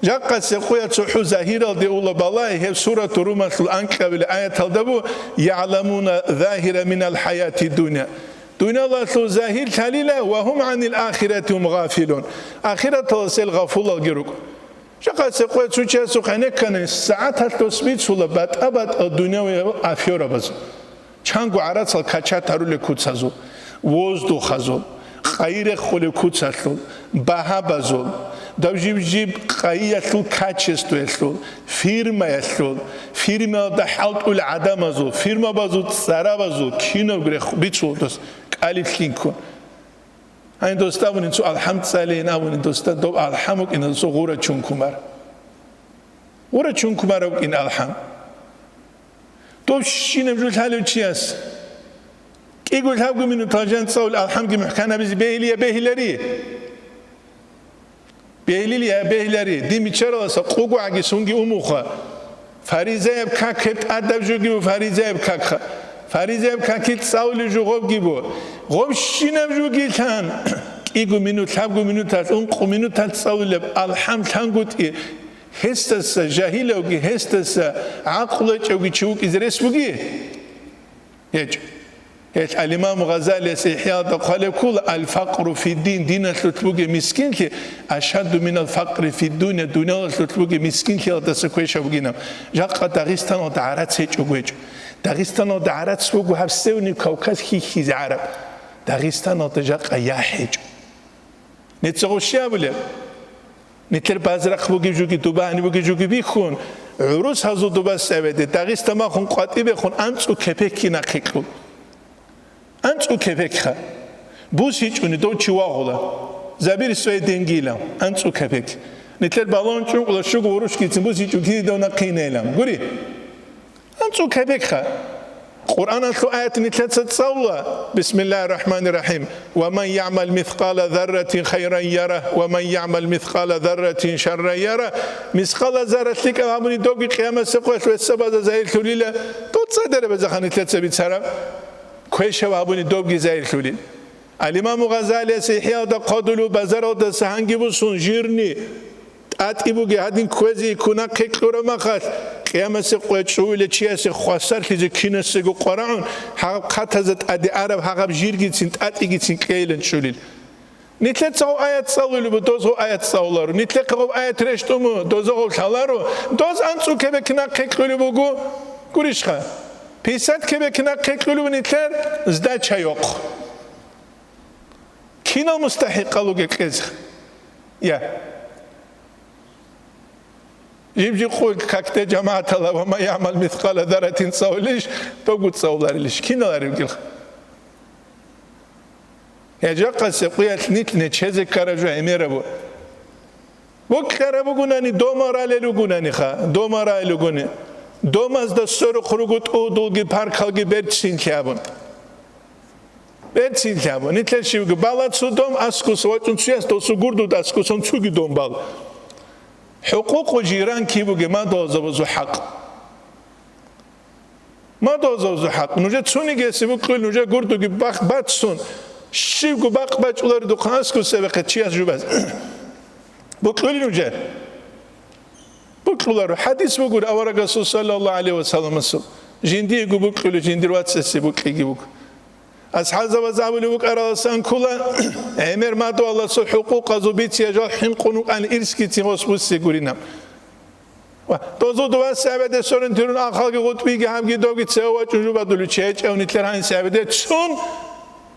жакъасе къуя цохӀо загьиралде ула балай, гьеб Сурату Румалъул анкьабилеб аяталда бу: «ЯгӀламуна загьира минал хӀаяти дунья». Дуниялалъул загьир лъалила, «ва гьум гӀанил ахирати гьум гъафилун». Ахираталасел гъафулалги рукӀ. Жакъасе къуя цо чиясухъ гӀенеккани, сагӀаталъ дос бицула батӀа-батӀал дунявияб аферабаз. Чанго гӀарацал качат гьарулел куцазул, воздухазул, къайи реххулеб куцалъул, багьабазул, дав жиб-жиб къайиялъул качествоялъул, фирмаялъул, фирмаялда хӀалтӀулел гӀадамазул, фирмабазул цӀарабазул кинаб рехх бицула дос кӀалиблъинккун. Гьанин дос абунин цо алхӀам цӀалейин абунин досда, доб алхӀам вукӀина досул гъура чункумар. Гъура чункумарав вукӀин алхӀам. Дов щинаб жо лъалев чияс кӀиго лъабго минутал жан цӀалулел алхӀамги мухӀканабизе бегьилия бегьилари. Бегьилилия бегьилари, дин биччараласа къугогӀаги сунги умуха. Фаризаяб как гьеб тӀадаб жоги бу, фаризаяб какха. Фаризаяб какил цӀалулев жо гъобги бу. Гъоб щинаб жоги лъан, кӀиго минут, лъабго минуталъ, ункъо минуталъ цӀалулеб алхӀам лъангутӀи, гьесдаса жагьилавги, гьесдаса гӀакълу гьечӀевги чи вукӀизе рес буги? ГьечӀо. Гьелъ ал-Имаму Гъазалияс ИхӀяалда хъвалеб ккола: «Ал-факъру фиддин», диналъулъ бугеб мискинлъи, «ашадду минал факъри фиддуния», дуниялалъулъ бугеб мискинлъиялдаса квешаб бугинаб. Жакъа Дагъистаналда гӀарац гьечӀого гьечӀо. Дагъистаналда гӀарац буго гьаб Северный Кавказ хьихьизе гӀараб. Дагъистаналда жакъа яхӀ гьечӀо. Нецаго щай абулеб? Нилъер базрахъ бугеб жуги, дуба гьаниб бугеб жуги бихьун, гӀурусазул дуба севеде, Дагъиста махун къватӀибехун анцӀу кепекги нахъе кьул. АнцӀу кепекха. БусичӀони дов чи вагъула. Забери свои деньги илан. АнцӀу кепек. Нилъер балагьун чӀункӀула щуго гъурущгицин бусичӀо киди дов нахъе инейилан. Гури? АнцӀу кепекха. Къуръаналъул аят нилъеца цӀалула: «Бисмиллагьир рахӀманир рахӀим. Ва ман ягӀмал мискъала зарратин хайран яра, ва ман ягӀмал мискъала зарратин шарран яра». Мискъала зарра лъикӀаб гьабуни довги къиямасеб къоялъ весабазда загьирлъулила, дов цӀадерабазда нилъеца бицараб, квешаб гьабуни довги загьирлъулил. Ал-Имаму Гъазалияс ИхӀяалда хъвадулев базаралдаса гьанги бусун жирни тӀатӀи бугеб гьадин кквезе ккун нахъе кьураб махалъ, къиямасеб къоялъ чӀугӀулев чиясе хвасарлъизе кинасего къварагӀун, гьаб хъатазда тӀаде араб гьагъаб жиргицин тӀатӀигицин кьейилан чӀулил. Нилъеца гъов аят цӀалулеб буго, доз гъов аят цӀалуларо. Нилъехъе гъов аят рещтӀун буго, доза гъов лъаларо. Доз анцӀу кепек нахъе кьулеб буго, гурищха? Пятьдесят кепек нахъе кьулеб буго нилъер сдача йохъ. Кинал мустахӀикъал ругел кьезе? Я. Жиб-жиб къуй какде жамагӀатала ва ман ягӀмал мискъала зарратин цӀалулищ, догу цӀалуларилищ, кинал арив гилха? Я жакъасе къуялъ нилъ нечезе ккараб жо гӀемерабу. Букьараб бугунани, дома ралел ругунаниха, дома ралел ругуни. Домазда сверухъ руго тӀудулги паркалги берцинлъи абун. Берцинлъи абун. Нилъер щибги бала цо дом аскуса вачӀун цуяс досу гурдуда аскусан цуги дом бал. ХӀукъукъу жиран кибуги мадугьалзабазул хӀакъ. Мадугьалзабазул хӀакъ. Нужер цунигеси букьул, нужер гурдуги бах бацун, щибгу бакъ бачӀулари духъан аскуса бехъе чияс жубаз. Букьул нужер. Букьуларо. ХӀадис бугур аварагасул саллаллагьу гӀалайгьи ва салламасул. Жиндиего букьули, жиндир вацасе букьиги буго. АсхӀабзабаз абулеб букӀараласан ккола, гӀемер мадугьаласул хӀукъукъазул бициял жал хӀинкъун вукӀан ирсгицин гъос буссигурина. Ва дозул дувас сабаде сорин тирун ахалги гъутӀбиги гьабги довги цеве вачӀун жубадуличи гьечӀев нилъер гьанси абиде цун,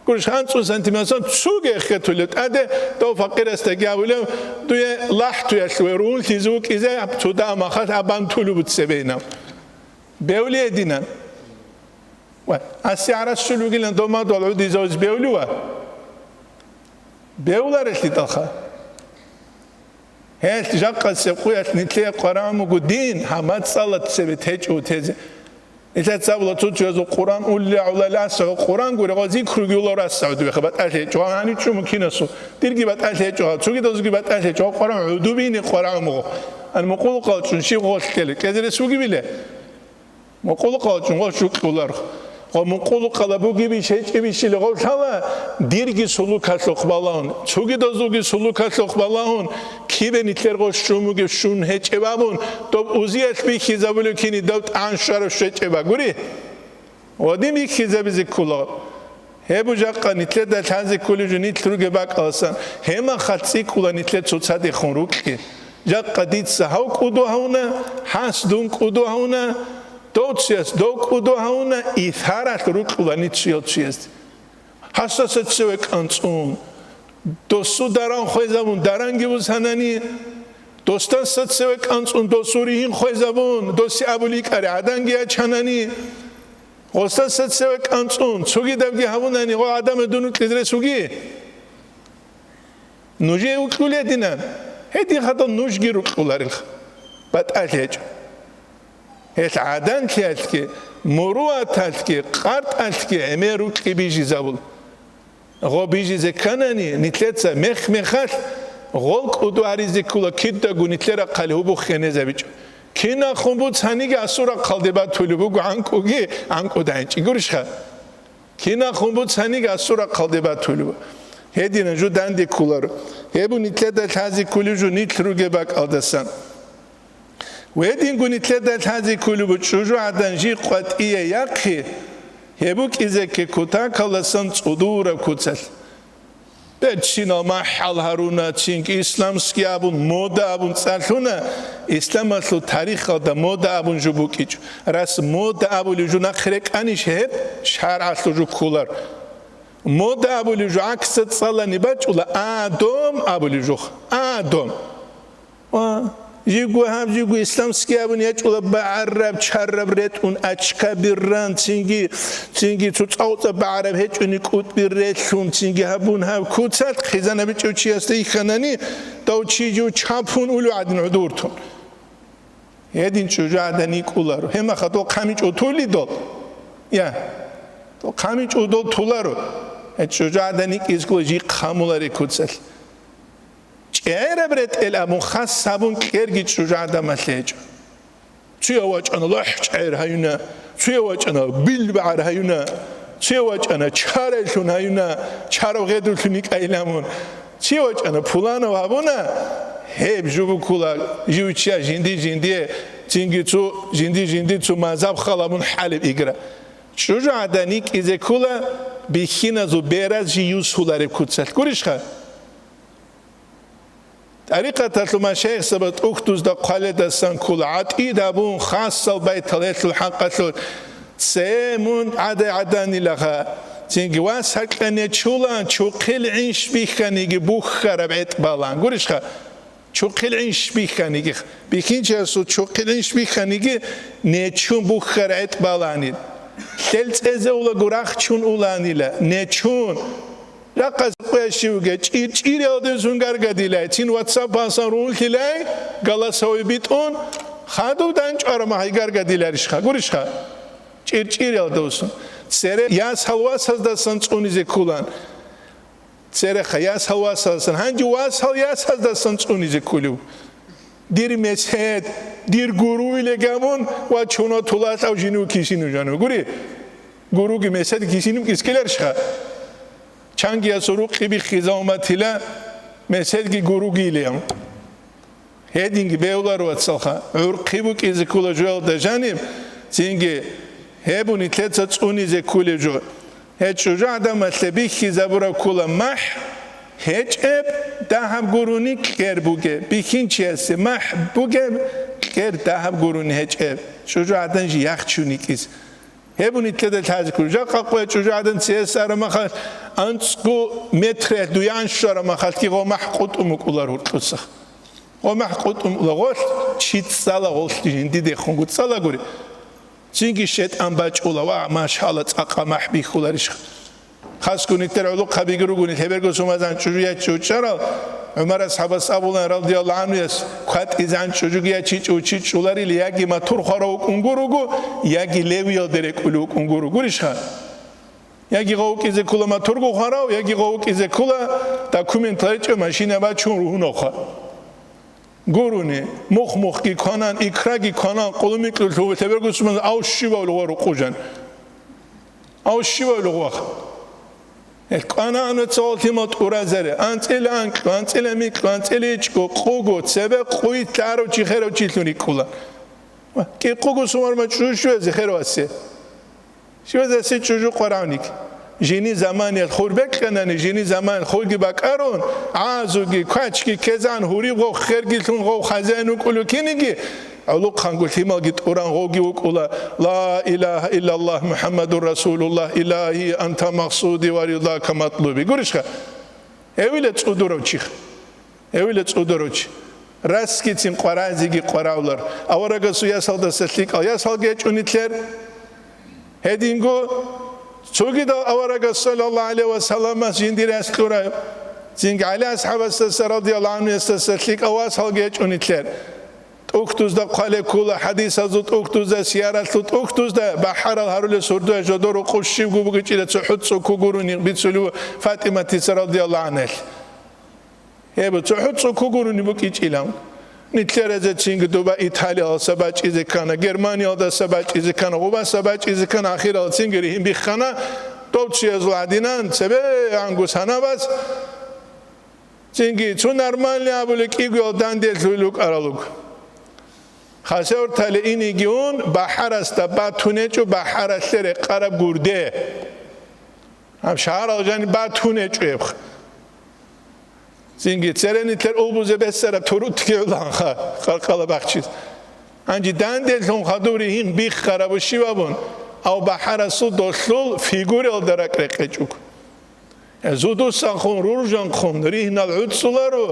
гурищ гьанцӀун сантиметрсан цуги эхетулев тӀаде, дов факъирасдаги абулев, дуе лахӀтуялъуве рунлъизе вукӀизе цуда амахалъ абан тулуб цебейнав. Бевли гьединан. Ва аси гӀараш щул вугилан домадул гӀудизавз бевли ва? Бевларелъидалха. Гьелъ жакъасеб къуялъ нилъее къварагӀун буго дин, гьамма цӀалат цебе течӀо тезе. Нилъеца абула цо-цоязул Къуръан улли гӀолаласагӀу Къуръан гурегъо зикруги улав расагӀу дубеха батӀалъи гьечӀо, гьанив чӀуму кинасу, дирги батӀалъи гьечӀо, цогидазулги батӀалъи гьечӀо, къварагӀун гӀудубине къварагӀун буго. Ан мукъулукъал чӀун щиб гъолъ ккела, кӀезерес вугибиле? Мукъулукъал чӀун гъов щукьулар. Гъо мукъулукъала бугебищ гьечӀебищили гъов лъала, дирги сулукалъухъ балагьун, цугидазулги сулукалъухъ балагьун, кибе нилъер гъо щун бугеб щун гьечӀеб абун, доб узиялъ бихьизабулев кини дав тӀан щварав щвечӀеб агури? Ва дин бихьизабизе ккула. Гьеб жакъа нилъеда лъазе кколев жо нилъ ругеб бакӀаласан, гьемахалъ цӀикӀкӀула нилъер цоцадехун рукьи. Жакъа дица гьав кӀуду гьавуна, гьас дун кӀуду гьавуна, дов цуяс дов кӀуду гьавуна, исаралъ рукьула нилъ цуял цуязде. Гьасдаса цеве кӀанцӀун, досу даран хвезабун, даранги бусанани, досдаса цеве кӀанцӀун, досу ригьин хвезабун, досе абули икӀари гӀаданги ячанани, гъосдаса цеве кӀанцӀун, цогидабги гьавунани, гъо гӀадамал дун рукьизе рес вуги? Нужее вукьулединан, гьедин хадал нужги рукьуларилха, батӀалъи гьечӀо. Гьелъ гӀаданлъиялъги, муруаталъги, къартӀалъги гӀемер рукьи бижизабул. Гъо бижизе кканани, нилъеца мех-мехалъ гъол кӀуду гьаризе ккула, кидаго нилъер рахъалъ гьубухъ гьенезабичӀо. Кинахун буц гьаниги асул рахъалде батулеб буго гӀанкӀуги, гӀанкӀудайинчӀи гурищха? Кинахун буц гьаниги асул рахъалде батулеб. Гьедина жо данде кколаро. Гьеб нилъеда лъазе кколеб жо нилъ ругеб бакӀалдасан. Гьединго нилъеда лъазе кколеб чӀужугӀадан жи къватӀие яхъи, гьеб букӀизеке кутакалдасан цӀудураб куцалъ. Берцинал махӀал гьаруна, цинги исламский абун, мода абун цӀалъуна, исламалъул тарихалда мода абун жо букӀичӀо. Рас мода абулев жо нахъ рекӀанищ гьеб шаргӀалъул жо кколар? Мода абулев жо гӀаксалда цӀалани бачӀула, адом абулев жо. Адом. Ва жиго гьаб, жиго исламский абун ячӀула багӀараб, чараб ретӀун, очка бирран, цинги, цинги цоцӀа-уцӀа багӀараб гьечӀони кӀутӀби релълъун, цинги гьабун гьаб куцалъ хъизанабичӀев чиясда ихьанани, дав чи жив чапун улев гӀадин гӀодор тун. Гьедин чӀужугӀадан йикӀуларо. Гьемаха дол хъамичӀо тули дол? Я. Дол хъамичӀо дол туларо. Гьеб чӀужугӀадан йикӀизго жи хъамуларе куцалъ. ЧӀераб ретӀел абун хас гьабун кьерги чӀужугӀадамалъе гьечӀо. Цуя вачӀана лохӀ чӀегӀер гьаюна, цуя вачӀана бил багӀар гьаюна, цуя вачӀана чарайлъун гьаюна, чарав гъедурлъун йикӀайилан мун. Цуя вачӀана пуланав гьабуна, гьеб жо буккула, жив чия жинди-жиндие, цинги цо жинди-жинди цо мазаб халабун хӀалеб игра. ЧӀужугӀадан йикӀизе ккула бихьиназул бераз жи юсулареб куцалъ. Гурищха? ТӀарикъаталъул машайихзаба тӀухьдузда хъваледасан ккола гӀатӀид абун хасал байтал гьелъул хӀакъалъулъ: «Цее мун гӀадай-гӀаданилаха, цинги вас гьакьа нечулан, чухъил гӀинш бихьаниги бухьараб гӀетӀ балан». Гурищха? Чухъил гӀинш бихьаниги, бихьинчиясул чухъил гӀинш бихьаниги нечун бухьараб гӀетӀ баланил. Лъел цӀезавулаго рахчун уланила, нечун. Рахъас къуящивге чӀир-чӀиралдезун гаргадилай, цин WhatsApp-асан руллъилай, голосовой битӀун, хадув данчӀвараб махӀай гаргадиларищха, гурищха? ЧӀир-чӀиралдасун. Цере ясал васаздасан цӀунизе ккулан. Цереха ясал васаздасан, гьанже васал ясаздасан цӀунизе ккулев. Дир месед, дир гуру илегамун ва чуно тулалъав жинув кисину жану. Гури, гуруги месед кисину кискиларищха? Чангиясул рукъи биххизавуматила, меседги гуруги илеян. Гьединги бевлар, вацалха, гӀурхъи букӀизе ккола жоялда жаниб, цинги гьеб нилъеца цӀунизе ккулев жо. Гьеб чӀужугӀадамалъе биххизабураб ккола махӀ гьечӀеб, дагьаб гурони кьер бугеб, бихьинчиясе махӀ бугеб, кьер дагьаб гурони гьечӀеб, чӀужугӀадан жи яхчун йикӀизе. Гьеб нилъеда лъазе ккула. Жакъа къоя чӀужугӀадан цеяс арамахалъ анцӀго метралъ дуян щварамахалъги гъо махӀ къутӀун букӀулар гьуркьуса. Гъо махӀ къутӀун букӀула гъолъ, чи цӀала гъолъ жиндидехунго цӀалагури. Цинги шетӀан бачӀула, ва, машалла, цӀакъа махӀ бихьуларищха. Хасго нилъер гӀолохъабиги ругони, лъеберго сумазан чӀужу яччи учӀарал, ГӀумар асхӀабас абулан, радияллагьу гӀанхуяс, кватӀизегӀан чӀужуги ячичӀев чи чӀоларил, яги матур хварав вукӀун гуруго, яги левиялде рекӀулев вукӀун гуро. Гурищха? Яги гъов вукӀизе ккола матурго хварав, яги гъов вукӀизе ккола документ гьечӀев машина бачун ругьунавха. Гурони, мухъ-мухъги кванан, икраги кванан, къулумикьулъ гьев лъеберго суман, ав щивав лугъва рукъужан. Ав щивав лугъвах? Гьел кӀвана анвецавал лъимал тӀуразаре, анцӀила анкьу, анцӀила микьу, анцӀила ичӀго, къуго, цебе къуй лъарав чи херав чилъун рикӀкӀула. КӀикъуго сумар мачӀу щивазе херав асе. Щивазе асе чӀужу къваравник. Жини заманиялъ хур бекьанани, жини заманиялъ хурги бакӀарун, гӀазуги, квачги ккезан гьурив гъов хергилъун гъов хазяин вукӀулев киниги, гӀолохъанго лъималги тӀуран гъовги вукӀула, ла илагьа иллаллагь МухӀаммадур расулуллагь, илагьи анта макъсуди ва ризака матлуби. Гурищха? Гьевила цӀудурав чиха. Гьевила цӀудурав чи. Расгицин къваразеги къваравлар. Аварагасул ясалдаса лъикӀал ясалги гьечӀо нилъер. Гьединго цогидал аварагас, саллаллагьу гӀалайгьи ва салламас, жиндир яс кьурав, цинги ГӀали асхӀабасдаса, радияллагьу гӀанхуясдаса, лъикӀал васалги гьечӀо нилъер. ТӀухьдузда хъвале ккола, хӀадисазул тӀухьдузда, сияралъул тӀухьдузда, бахӀарал гьарулес гьурдуя жодор рукъу щибго бугичӀила цохӀо цӀукку гурони бицулев ФатӀиматица, радияллагьу гӀанхӀа. Гьеб цохӀо цӀукку гурони букӀичӀилан. Нилъеразецинги доба Италиялдаса бачӀизе ккана, Германиялдаса бачӀизе ккана, гъубаса бачӀизе ккана, ахиралцинги ригьин биххана, дов чиязул гӀадинан цебе ангус гьанабас, цинги цо нормальный абулеб кӀигоял данделъуй лукӀарал руго. Хасавюртале инеги ун, бахӀарасда батун гьечӀо, бахӀаралъе рекъараб гурде. Гьаб шагьарал жани батун гьечӀо гьебха. Цинги церенилъер улбузе бесараб турутги гӀуланха къаркъала бахчиз. Гьанже данделъун хадуб ригьин биххарабу щиб абун, ав бахӀарасул долъул фигуралда ракӀ рекъечӀого. Зудусанхъун руржанхъун ригьнал гӀуцӀцӀуларо,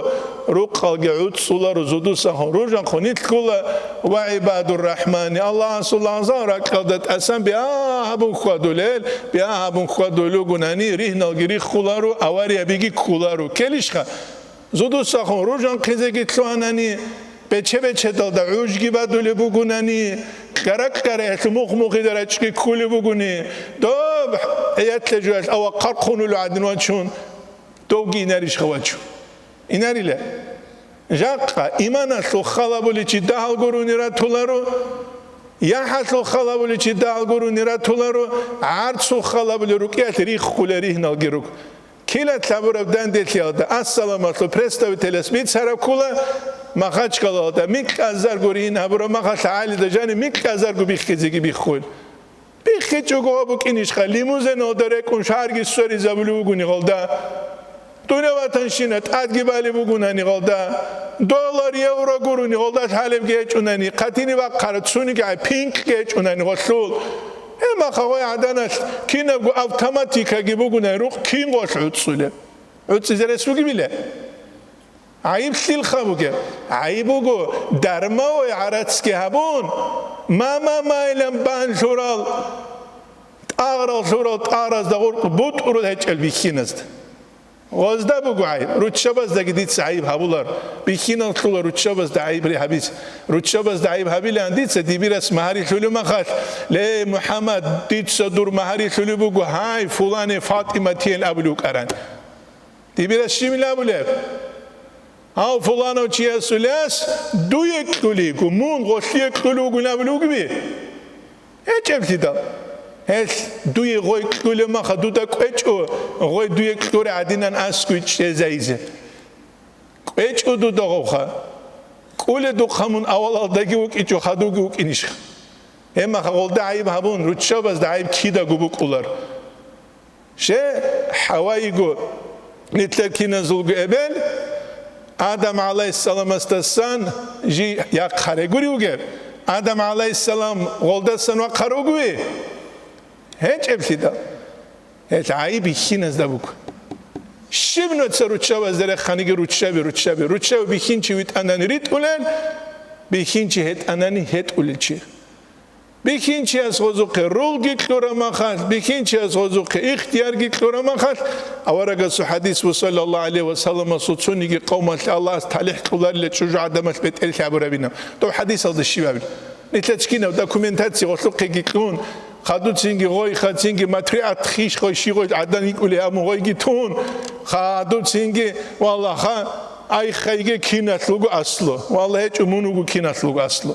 рукъалги гӀуцӀцӀуларо, зудусанхъун руржанхъун нилъгула ва гӀибадур рахӀмани, Аллагьасул лагъзал ракьалда тӀасан бигьа гьабун хьвадулел, бигьа гьабун хьвадулел ругунани, ригьналги риххуларо, авариябиги кколаро. Ккелищха? Зудусахун ружанхъизеги лъугьанани, бече-бечедалда гӀужги бадулеб бугунани, ккара-ккараялъул мухъ-мухъида рачӀги ккулеб бугуни, доб гӀиятла жоялъ авахъ хъархъунулев гӀадин вачун, довги инарищха вачун? Инарила. Жакъа иманалъул халабуличи дагьал гурони ратуларо, яхӀалъул халабуличи дагьал гурони ратуларо, гӀарцул халабули рукӀиялъ риххулел ригьналги руго. Килалъ гьабураб данделъиялда ассаламалъул представителас бицараб ккола, Махачкалалда микьазарго ригьин гьабураб махалъ гӀалида жаниб микьазарго биххизеги биххуй. БиххичӀого гьаб букӀинищха, лимузеналда рекӀун шагьарги сверизабулев вугони гъалда. Дуняватанщина тӀадги балеб бугунани гъалда. Доллар, евро гурони гъалда лъалебги гьечӀунани, хъатини бахъараб цунигай пинкьги гьечӀунани гъолъул. Гьеб маха гъой гӀаданалъ кинабго автоматикаги бугунай, рукъ кин гъолъ гӀуцӀцӀулеб? ГӀуцӀцӀизе рес бугебила? ГӀайиб лъилха бугеб? ГӀайиб буго, дармавай гӀарацги гьабун, ма-ма-майилан бан лъурал, тӀагърал лъурал тӀагъразда гъуркъ бутӀрул гьечӀел бихьиназда. Гъозда буго гӀайиб, руччабаздаги дица гӀайиб гьабулар, бихьинал лъула руччабазда гӀайиб гьабизе. Руччабазда гӀайиб гьабилан дица дибирас магьари лъулеб махалъ, ле, МухӀаммад, дица дур магьари лъулеб буго, гьай, фулане ФатӀиматиян абулев вукӀаран. Дибирас щибил абулеб? Гьав фуланав чиясул яс дуе кьулиго, мун гъолъие кьулев вугин абулев вугеби? ГьечӀеблъидал. Гьелъ дуе гъой кьулеб маха дуда кӀвечӀо, гъой дуе кьуре гӀадинан аскуй чӀезайизе. КӀвечӀо дуда гъовха. КӀуле духъа мун авалалдаги вукӀичӀо, хадуги вукӀинищха? Гьеб маха гъолда гӀайиб гьабун, руччабазда гӀайиб кидаго букӀулар. Ще, ХӀавайиго, нилъер киназулго эбел, Адам гӀалайгьиссаламасдасан жий яхъ гьарегури вугеб? Адам гӀалайгьиссалам гъолдасан вахъ гьаругуи? ГьечӀеблъидал. Гьелъ гӀайиб бихьиназда буго. Щиб нуца руччабазда реханиги руччаби, руччаби, руччаби бихьинчи витӀанани ритӀулел, бихьинчи гьетӀанани гьетӀулел чи. Бихьинчияс гъозухъе рулги кьура махалъ, бихьинчияс гъозухъе ихтиярги кьура махалъ, аварагасул хадис ва саллаллаху гӀалайхи ва салламасул цониги къавмалъ Аллагьас талихӀ кьоларила чӀужу гӀадамалъ бетӀерлъи гьабурабинаб. Дов хадисалда щиб абил? Нилъер чкинаб документация гъолъухъеги кьун, хадуцинги гъой, хацинги матриат хищ гъой, щи гъой гӀадан йикӀулей гьабун гъойги тун, хадуцинги, валлагь, ха, айхайги киналъ вуго аслу, валлагь, гьечӀо мун вуго киналъ вуго аслу.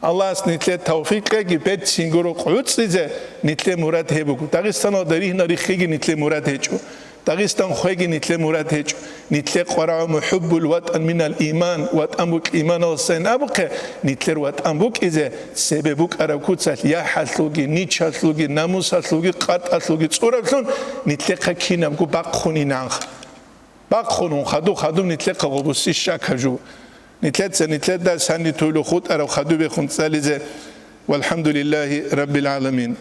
Аллагьас нилъер тавфикъ кьеги, берцин гуро гӀуцӀизе, нилъер мурад гьеб буго. Дагъистаналда ригьна риххиги нилъер мурад гьечӀо. Дагъистан хвеги нилъер мурад гьечӀо. Нилъер къварагӀуму хӀуббул ватӀан минал иман, ватӀан букӀ иманалдасайин абухъе, нилъер ватӀан букӀизе цебе букӀараб куцалъ яхӀалъулги, ничалъулги, намусалъулги, къатӀалъулги цӀураблъун нилъехъа кинабго бахъунин анха. Бахъун хадуб-хадуб нилъехъа гъобуси щакаб жо. Нилъеца нилъеда санни туйлу хутӀараб хадубехун цӀализе. Валхамдулиллагьи раббил гӀаламин.